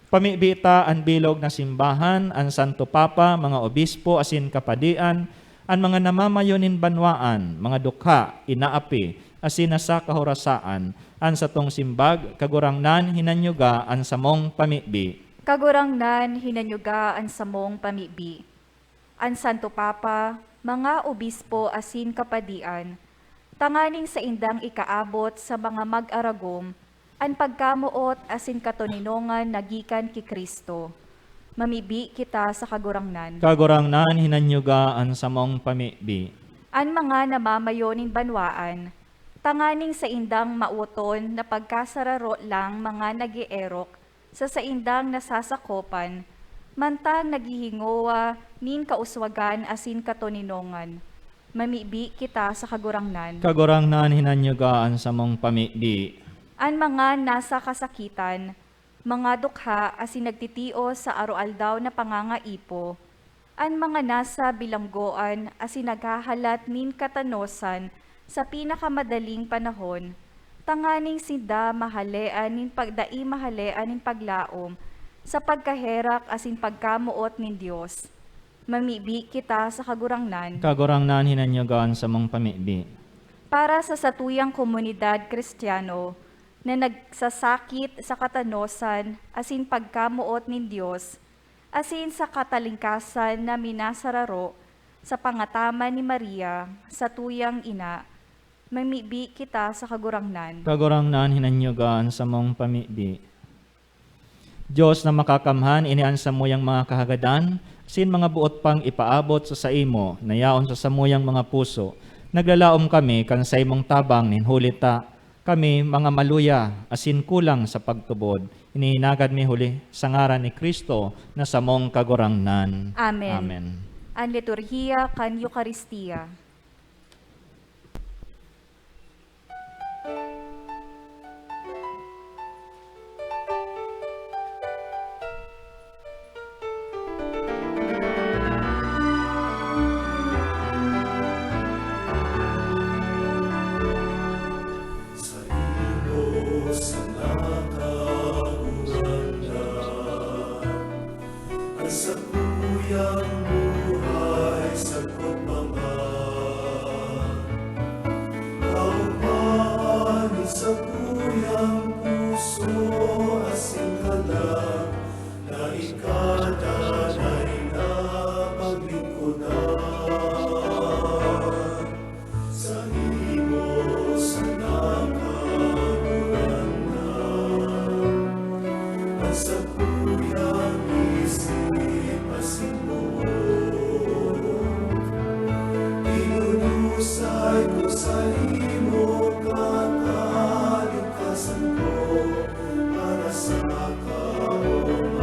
Pamibi ta an bilog na simbahan, an Santo Papa, mga obispo asin kapadian, an mga namamayo nin banwaan, mga dukha, inaapi, asin nasa kahorasaan. An satong simbag, Kagurangnan, hinanyuga an samong pamibi. Kagurangnan, hinanyuga an samong pamibi. An Santo Papa, mga obispo asin kapadian, tanganing saindang ikaabot sa mga mag-aragom an pagkamoot asin katoninongan na gikan ki Cristo. Mamibi kita sa Kagurangnan. Kagurangnan, hinanyuga an samong pamibi. An mga namamayo nin banwaan, tanganing saindang mawoton na pagkasararo lang mga nag-eerok sa saindang nasasakopan, mantang naghihingowa nin kauswagan asin katoninongan. Mamibi kita sa Kagurangnan. Kagurangnan, hinanyuga an samong pamibi. An mga nasa kasakitan, mga dukha asin nagtitios sa aroaldaw na pangangaipo, an mga nasa bilanggoan asin naghahalat nin katanosan sa pinakamadaling panahon, tanganing sinda mahalean nin pag-, dai mahalean nin paglaom sa pagkaherak asin pagkamoot nin Dios. Mamibi kita sa Kagurangnan. Kagurangnan, hinanyuga an samong pamibi. Para sa satuyang komunidad Kristiyano na nagsasakit sa katanosan asin pagkamoot nin Dios, asin sa katalingkasan na minasararo sa pangataman ni Maria, satuyang ina, mamibi kita sa Kagurangnan. Kagurangnan, hinanyuga an samong pamibi. Dios na makakamhan, ini an samuyang mga kahagadan, asin mga boot pang ipaabot sa saimo, na yaon sa samuyang mga puso. Naglalaom kami kan saimong tabang nin huli ta kami mga maluya asin kulang sa pagtubod. Ini hinagad mi huli sa ngaran ni Cristo na samong Kagurangnan. Amen. Amen. An liturhiya kan Eukaristia. Saimo sana, Kagurangnan, an sakuyang buhay sagkod pa man. Kaomahan nin sakuyang puso asin kalag na ika danay na paglingkodan. Saimo sana, Kagurangnan, an sakuyang isip asin boot. Idudusay ko saimo kakalikasan ko para sa kaomawan.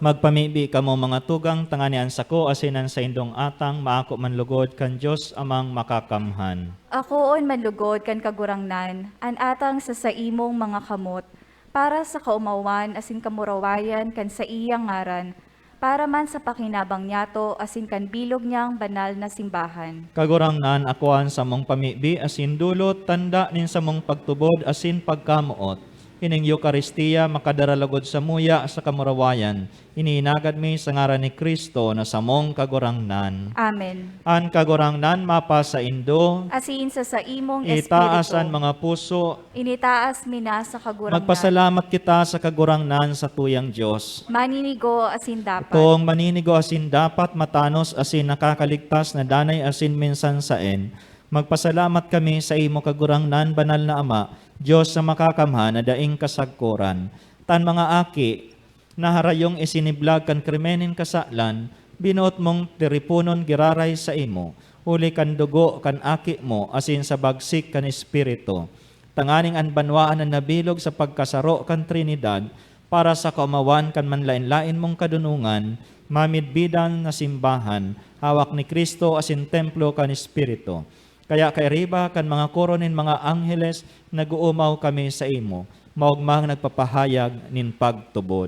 Magpamibi kamo, mga tugang, tanganing an sako asin an saindong atang maako man lugod kan Dios Amang Makakamhan. Akoon man lugod kan Kagurangnan an atang sa saimong mga kamot, para sa kaomawan asin kamurawayan kan saiyang ngaran, para man sa pakinabang niyato asin kan bilog niyang banal na simbahan. Kagurangnan, akoa an samong pamibi asin dolot, tanda nin samong pagtubod asin pagkamoot. Ining Eukaristia makadara lugod samuya sa kamurawayan. Ini hinagad mi sa ngaran ni Cristo na samong Kagurangnan. Amen. An Kagurangnan mapasaindo. Asin sa saimong Itaas espiritu. An mga puso. Initaas mi na sa Kagurangnan. Magpasalamat kita sa Kagurangnan, satuyang Dios. Maninigo asin dapat. Toong maninigo asin dapat, matanos asin nakakaligtas na danay asin minsan saen. Magpasalamat kami sa imo, Kagurangnan, Banal na Ama, Dios na Makakamhan na daing kasagkoran. Tan mga aki, na harayong isiniblag kan krimen nin kasalan, binoot mong tiriponon giraray saimo, huli kan dugo kan Aki mo asin sa bagsik kan Espiritu, tanganing an banwaan na nabilog sa pagkasaro kan Trinidad, para sa kaomawan kan manlaen-laen mong kadonongan, mamidbidan na simbahan, hawak ni Cristo asin templo kan Espiritu. Kaya kairiba kan mga koro nin mga angheles, nag-oomaw kami saimo, maogmang nagpapahayag nin pagtubod.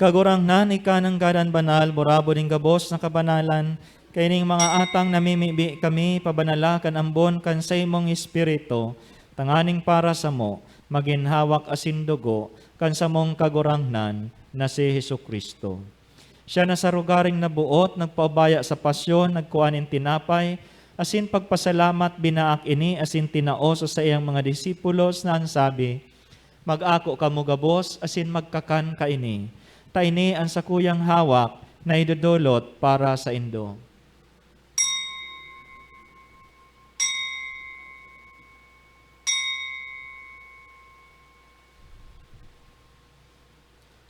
Kagurangnan, ika nanggad an banal, burabod nin gabos na kabanalan, kaining mga atang namimibi kami, pabanala kan ambon kan saimong Espiritu, tanganing para samo, magin hawak asin dugo kan samong Kagurangnan na si Jesu-Cristo. Siya na sa rogaring naboot, nagpaubaya sa pasyon, nagkua nin tinapay, asin pagpasalamat, binaak ini asin tinao sa saiyang mga disipulos na an sabi, "Mag-ako kamo gabos asin magkakan kaini, ta ini an sakuyang hawak na idodolot para saindo."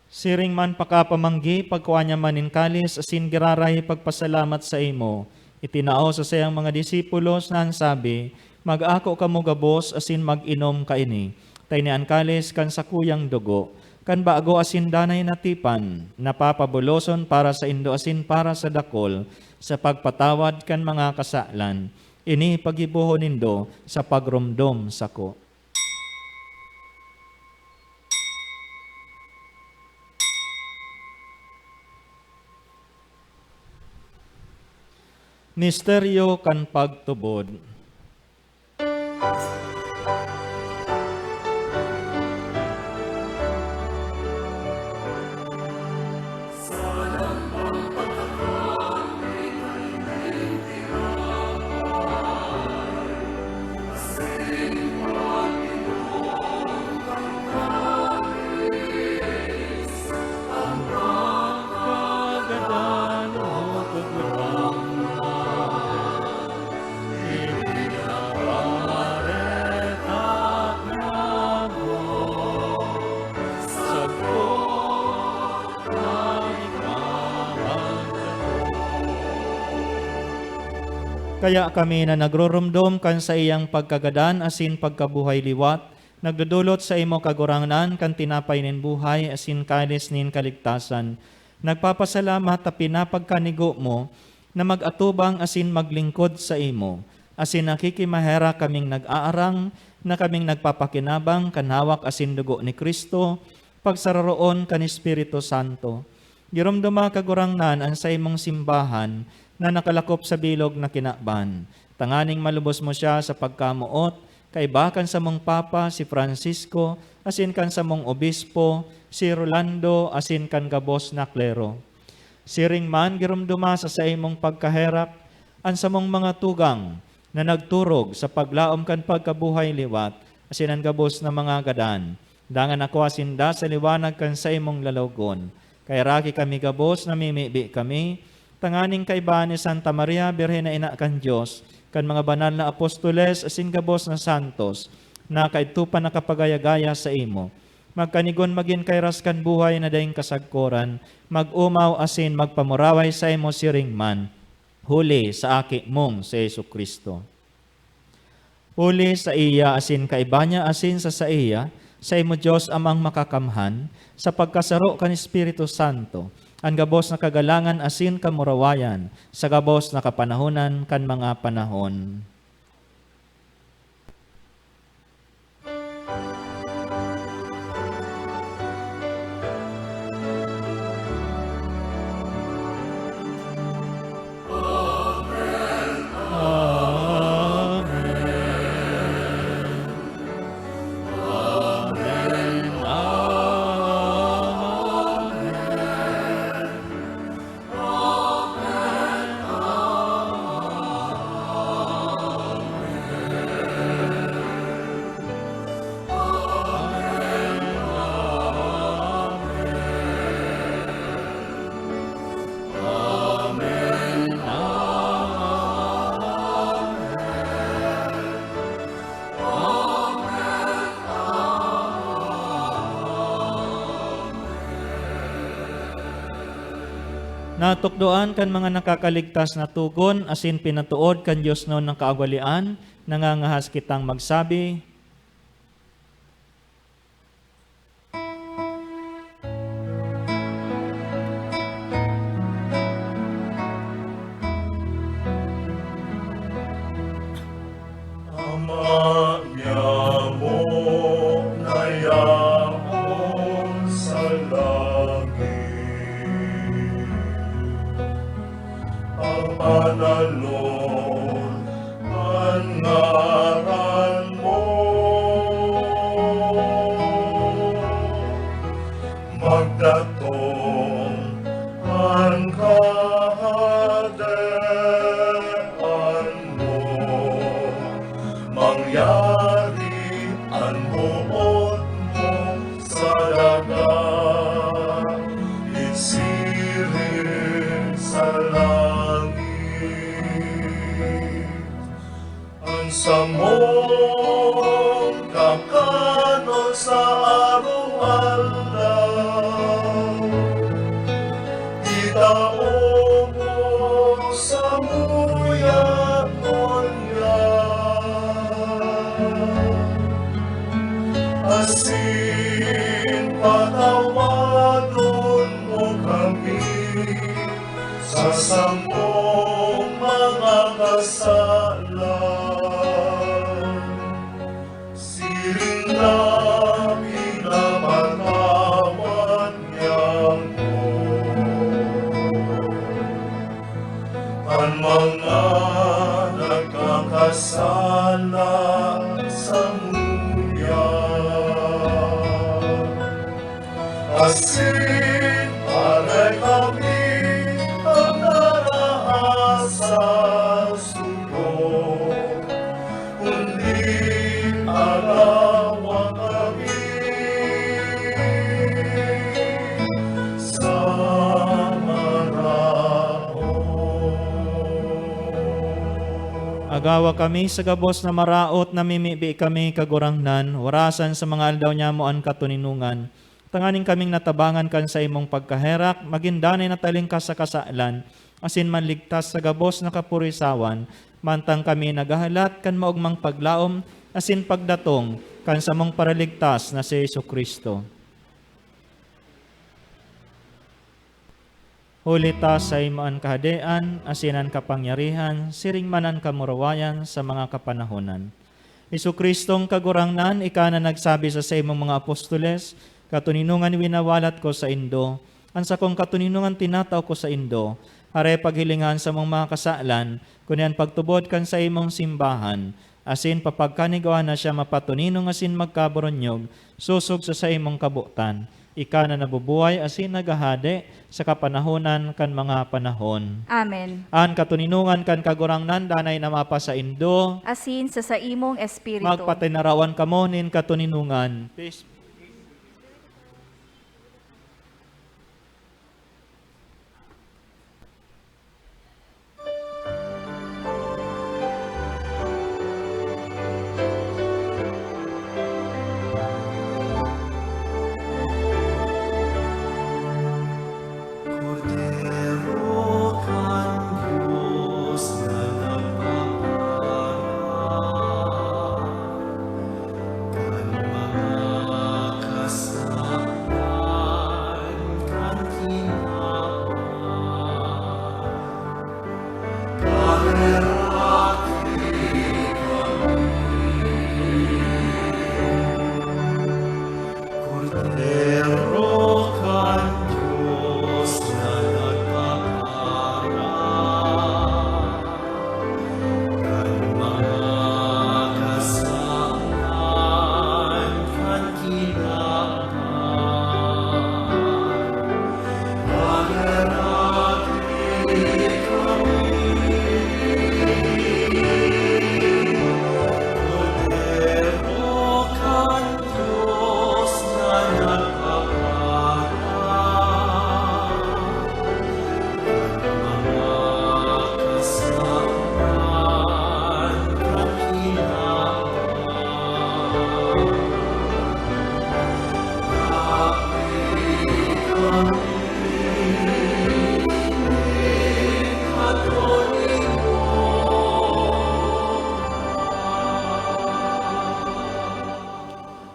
Siring man pakapamanggi, pagkua niya man nin kalis asin giraray pagpasalamat saimo, itinao sa saiyang mga disipulos na an sabi, "Mag-ako kamo gabos asin mag-inom kaini, ta ini an kalis kan sakuyang dugo, kan bago asin danay na tipan, na papabuloson para saindo asin para sa dakul, sa pagpatawad kan mga kasalan. Ini paggibohon nindo sa pagromdom sako." Misteryo kan pagtubod. Kaya kami na nagroromdom kan saiyang pagkagadan asin pagkabuhay liwat, nagdodolot saimo, Kagurangnan, kan tinapay nin buhay asin kalis nin kaligtasan. Nagpapasalamat ta pinapagkanigo mo na mag-atubang asin maglingkod saimo. Asin nakikimaherak kaming nag-aarang na kaming nagpapakinabang kan hawak asin dugo ni Cristo, pagsararoon kan Espiritu Santo. Giromdoma, Kagurangnan, an saimong simbahan na nakalakop sa bilog na kinaban, tanganing malubos mo siya sa pagkamoot, kaiba kan samong Papa, si Francisco, asin kan samong Obispo, si Rolando, asin kan gabos na klero. Siring man, giromdoma sa saimong pagkaherak an samong mga tugang na nagturog sa paglaom kan pagkabuhay liwat asin an gabos na mga gadan. Dangan akoa sinda sa liwanag kan saimong lalawogon. Kaya ragi kami gabos, namimibi kami, tanganing kaiba ni Santa Maria, Birhen na Ina kan Dios, kan mga banal na apostoles asin gabos na santos, na kaidto pa nakapagayagaya saimo, magkanigon magin kairas kan buhay na daing kasagkoran, mag-omaw asin magpamuraway saimo siring man, huli sa Aki mong si Jesu-Cristo. Huli saiya asin kaiba niya asin sa saiya, saimo Dios Amang Makakamhan, sa pagkasaro kan Espiritu Santo, an gabos na kagalangan asin kamurawayan, sa gabos na kapanahonan kan mga panahon. Natukdoan kan mga nakakaligtas na togon asin pinatood kan diosnon na kaugalean, nangangahas kitang magsabi, Ama niamo na yaon sa langit, pagbanalon an ngaran mo. Magdatong an kahadean mo, mangyari an boot mo sa daga, isiring sa langit. An samong kakanon sa araw-araw, itao mo samuya ngunyan, asin patawadon mo kami sa samong mga kasalan, siring na pinapatawad niamo an mga nagkakasala samuya. Asin paray kami an naraas sa sugo, kundi arawa kami sa maraot. Agawa kami sa gabos na maraot, namimibi kami, Kagurangnan, warasan sa mga aldaw niamo an katoninongan, tanganing kaming natabangan kan saimong pagkaherak, magin danay na talingkas sa kasalan, asin manligtas sa gabos na kapurisawan, mantang kami naghahalat kan maogmang paglaom asin pagdatong kan samong Paraligtas na si Jesu-Cristo. Huli ta saimo an kahadean, asin an kapangyarihan, siring man an kamurawayan sa mga kapanahonan. Jesu-Cristong Kagurangnan, ika na nagsabi sa saimong mga apostoles, "Katoninongan winawalat ko saindo, an sakong katoninongan tinatao ko saindo." Hare paghilinga an samong mga kasalan, kundi an pagtubod kan saimong simbahan, asin papagkanigoan na siya mapatoninong asin magkaboronyog sosog sa saimong kabotan. Ika na nabubuhay asin naghahade sa kapanahonan kan mga panahon. Amen. An katoninongan kan Kagurangnan danay na mapasaindo. Asin sa saimong espiritu. Magpatinarawan kamo nin katoninongan. Peace. Kordero kan Dios na nagpapara kan mga kasalan kan kinaban. Kordero kan Dios na nagpapara kan mga kasalan kan kinaban.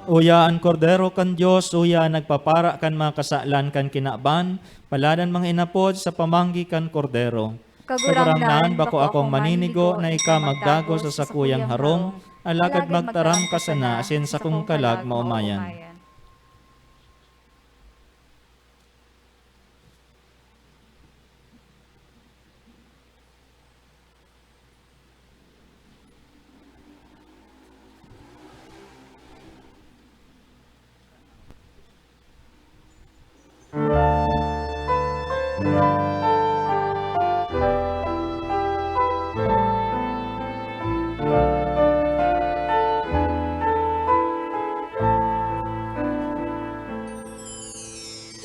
Uya an Kordero kan Dios, uya an nagpapara kan mga kasalan kan kinaban, paladan mga inapod sa pamanggi kan Kordero. Kagurangnan, bako akong maninigo na ika magdagos sa sakuyang harong, alagad magtaram ka sana asin sakong kalag maomayan.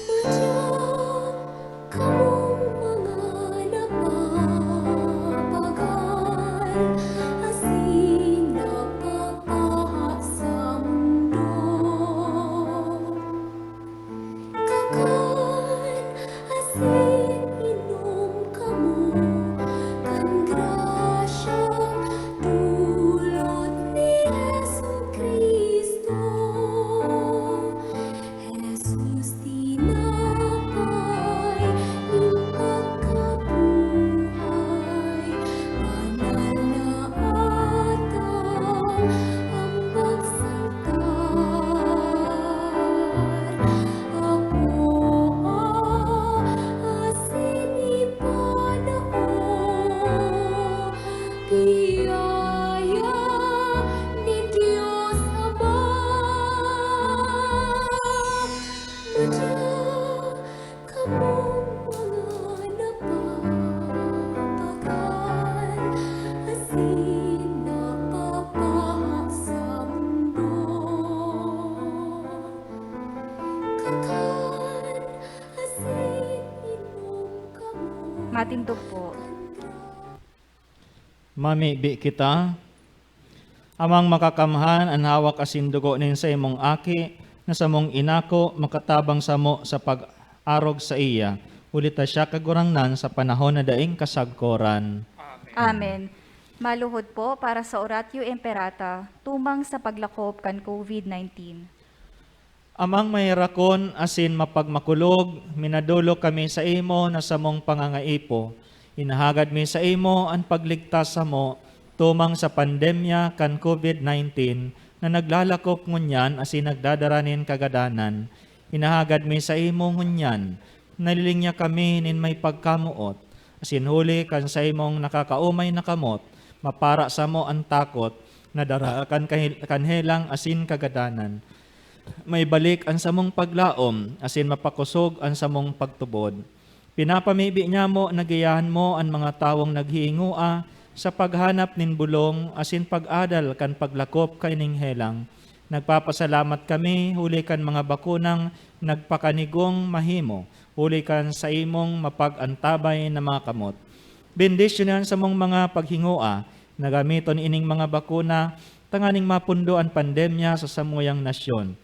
Madya kamong mga napapagal asin napapaha sa mundo. Kakan asin inom kamo kan grasya dulot ni Jesu-Cristo. Jesus, tinapay nin pagkabuhay, banal na atang, an pagsaltar, apoa asin ipanao. Biyaya nin Dios Ama. Madya kamong mga napapagal asin napapaha sa mundo. Kakan asin inom kamo. Matindog po. Mamibi kita. Amang Makakamhan, an hawak asin dugo nin saimong Aki, na samong inako, makatabang samo sa pag-arog saiya, huli ta siya Kagurangnan sa panahon na daing kasagkoran. Amen. Maluhod po para sa Oratio Imperata, tumang sa paglakop kan COVID nineteen. Amang maherakon asin mapagmakulog, minadolok kami saimo na samong pangangaipo. Hinahagad mi saimo an pagligtas samo tumang sa pandemya kan covid nineteen na naglalakop ngunyan asin nagdadara nin kagadanan. Hinahagad mi saimo ngunyan, nalilinya kami nin may pagkamoot, asin huli kan saimong nakakaomay na kamot, mapara samo an takot na dara kan kahil-, kan helang asin kagadanan. Maibalik an samong paglaom asin mapakosog an samong pagtubod. Pinapamibi nyamo na giyahan mo an mga tawong naghihingoa sa paghanap nin bolong asin pag-adal kan paglakop kaining helang. Nagpapasalamat kami huli kan mga bakunang nagpakanigong mahimo, huli kan saimong mapag-antabay na mga kamot. Bendisyonan samong mga paghingoa na gamiton ining mga bakuna tanganing mapundo an pandemya sa samuyang nasyon.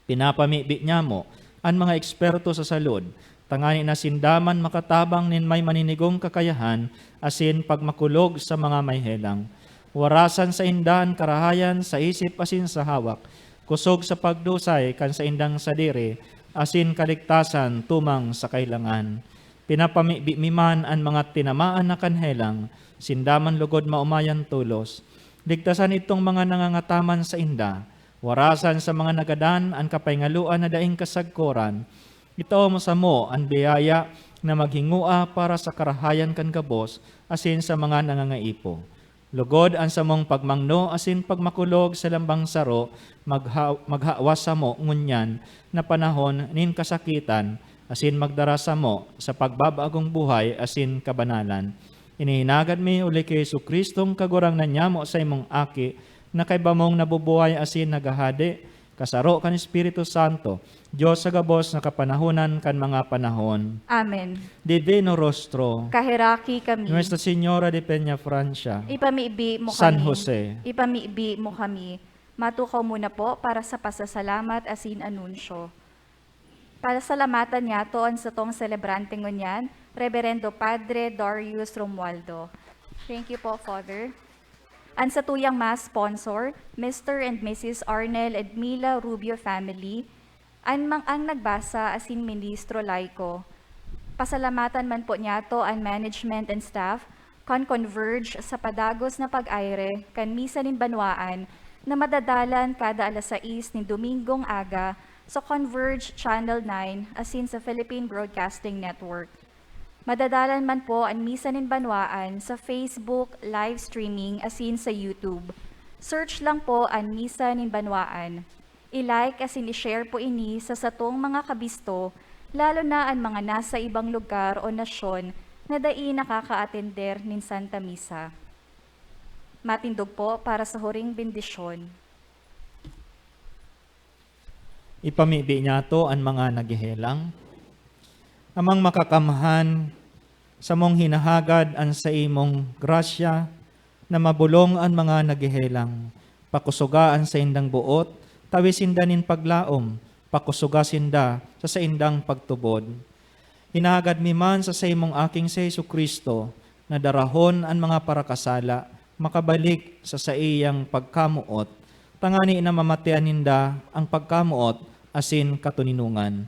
Pinapamibi nyamo an mga eksperto sa salud, tangani na sinda man makatabang nin may maninigong kakayahan asin pagmakulog sa mga may helang. Warasan sainda an karahayan sa isip asin sa hawak, kosog sa pagdusay kan saindang sadiri, asin kaligtasan tumang sa kailangan. Pinapamibi mi man an mga tinamaan na kan helang, sinda man lugod maomayan tolos. Ligtasan idtong mga nangangataman sainda. Warasan sa mga nagadan an kapahingaluan na daing kasagkoran. Itao mo samo an biyaya na maghingoa para sa karahayan kan gabos asin sa mga nangangaipo. Lugod an samong pagmangno asin pagmakulog sa lambang saro magha-, maghawas samo ngunyan na panahon nin kasakitan asin magdara samo sa pagbabagong buhay asin kabanalan. Ini hinagad mi huli ki Jesu-Cristong Kagurangnan nyamo, saimong Aki, na kaiba mong nabubuhay asin naghahade, kasaro kan Espiritu Santo, Dios sa gabos na kapanahonan kan mga panahon. Amen. Divino Rostro, Kaheraki kami. Nuestra Señora de Peñafrancia, Ipamibi mo San kami. Jose. Ipamibi mo kami. Matukaw muna po para sa pasasalamat asin anunsyo. Pasalamatan niyato an satong selebrante ngunyan, Reberendo Padre Darius Romualdo. Thank you po, Father. An satuyang mass sponsor, Mister and Missus Arnel and Mila Rubio family, an mang-, ang nagbasa asin ministro laiko. Pasalamatan man po niyato an management and staff kan Converge sa padagos na pag-aire kan Misa nin Banwaan na madadalan kada alas sais nin Domingong aga sa Converge Channel nine asin sa Philippine Broadcasting Network. Madadalan man po an Misa nin Banwaan sa Facebook live streaming asin sa YouTube. Search lang po an Misa nin Banwaan. I-like asin i-share po ini sa satong mga kabisto, lalo na an mga nasa ibang lugar o nasyon na dai nakakaatender nin Santa Misa. Matindog po para sa huring bendisyon. Ipamibi niyato an mga naghehelang. Amang makakamhan, samong hinahagad an saimong grasya na mabolong an mga naghehelang. Pakosoga an saindang boot, tawi sinda nin paglaom, pakosoga sinda sa saindang pagtubod. Hinahagad mi man sa saimong Aking si Jesu-Cristo na darahon an mga parakasala makabalik sa saiyang pagkamoot, tangani na mamatean ninda an pagkamoot asin katoninongan.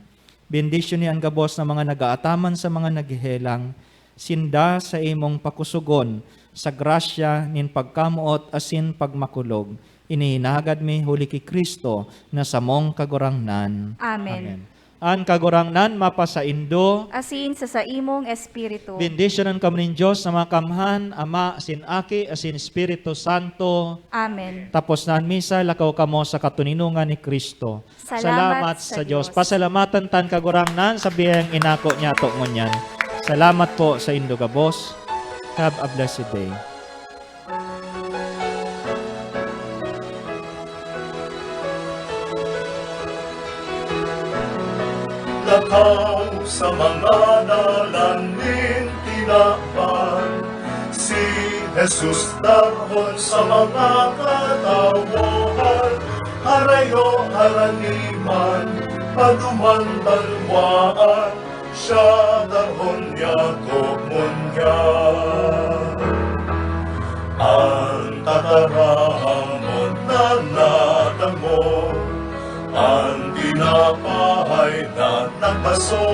Bendisyoni an gabos na mga nag-aataman sa mga naghehelang, sinda saimong pakosogon sa grasya nin pagkamoot asin pagmakulog. Ini hinahagad mi huli ki Cristo na samong Kagurangnan. Amen. Amen. An Kagurangnan mapasaindo. Asin sa saimong espiritu. Bendisyonan kamo nin Dios na makakamhan, Ama, asin Aki, asin Espiritu Santo. Amen. Tapos na an misa, lakaw kamo sa katoninongan ni Cristo. Salamat Salamat sa sa Diyos. Diyos. Pasalamatan ta an Kagurangnan sa biyayang inako niyato ngunyan. Salamat po saindo gabos. Have a blessed day. Lakaw sa mga dalan nin tinaban, si Jesus darhon sa mga katawohan, harayo, haraniman, paduman, talwaan, siya darhon yato ngunyan. An tataramon na nadangog, an Tinapay na nagbaso,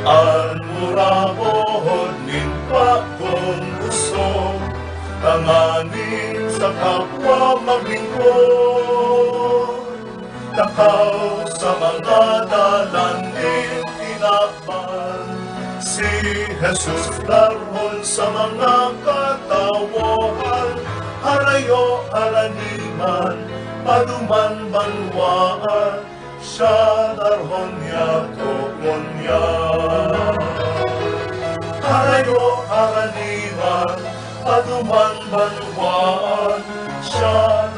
an mura pohod nin bagong gusto, tanganing sa kapwa maglingkod. Takaw sa mga dalan nin tinapay, si Jesus darhon sa mga katawohan, harayo haraniman, paduman banwaan, siya darhon niya togon niya. Harayo haraniman, paduman banwaan, siya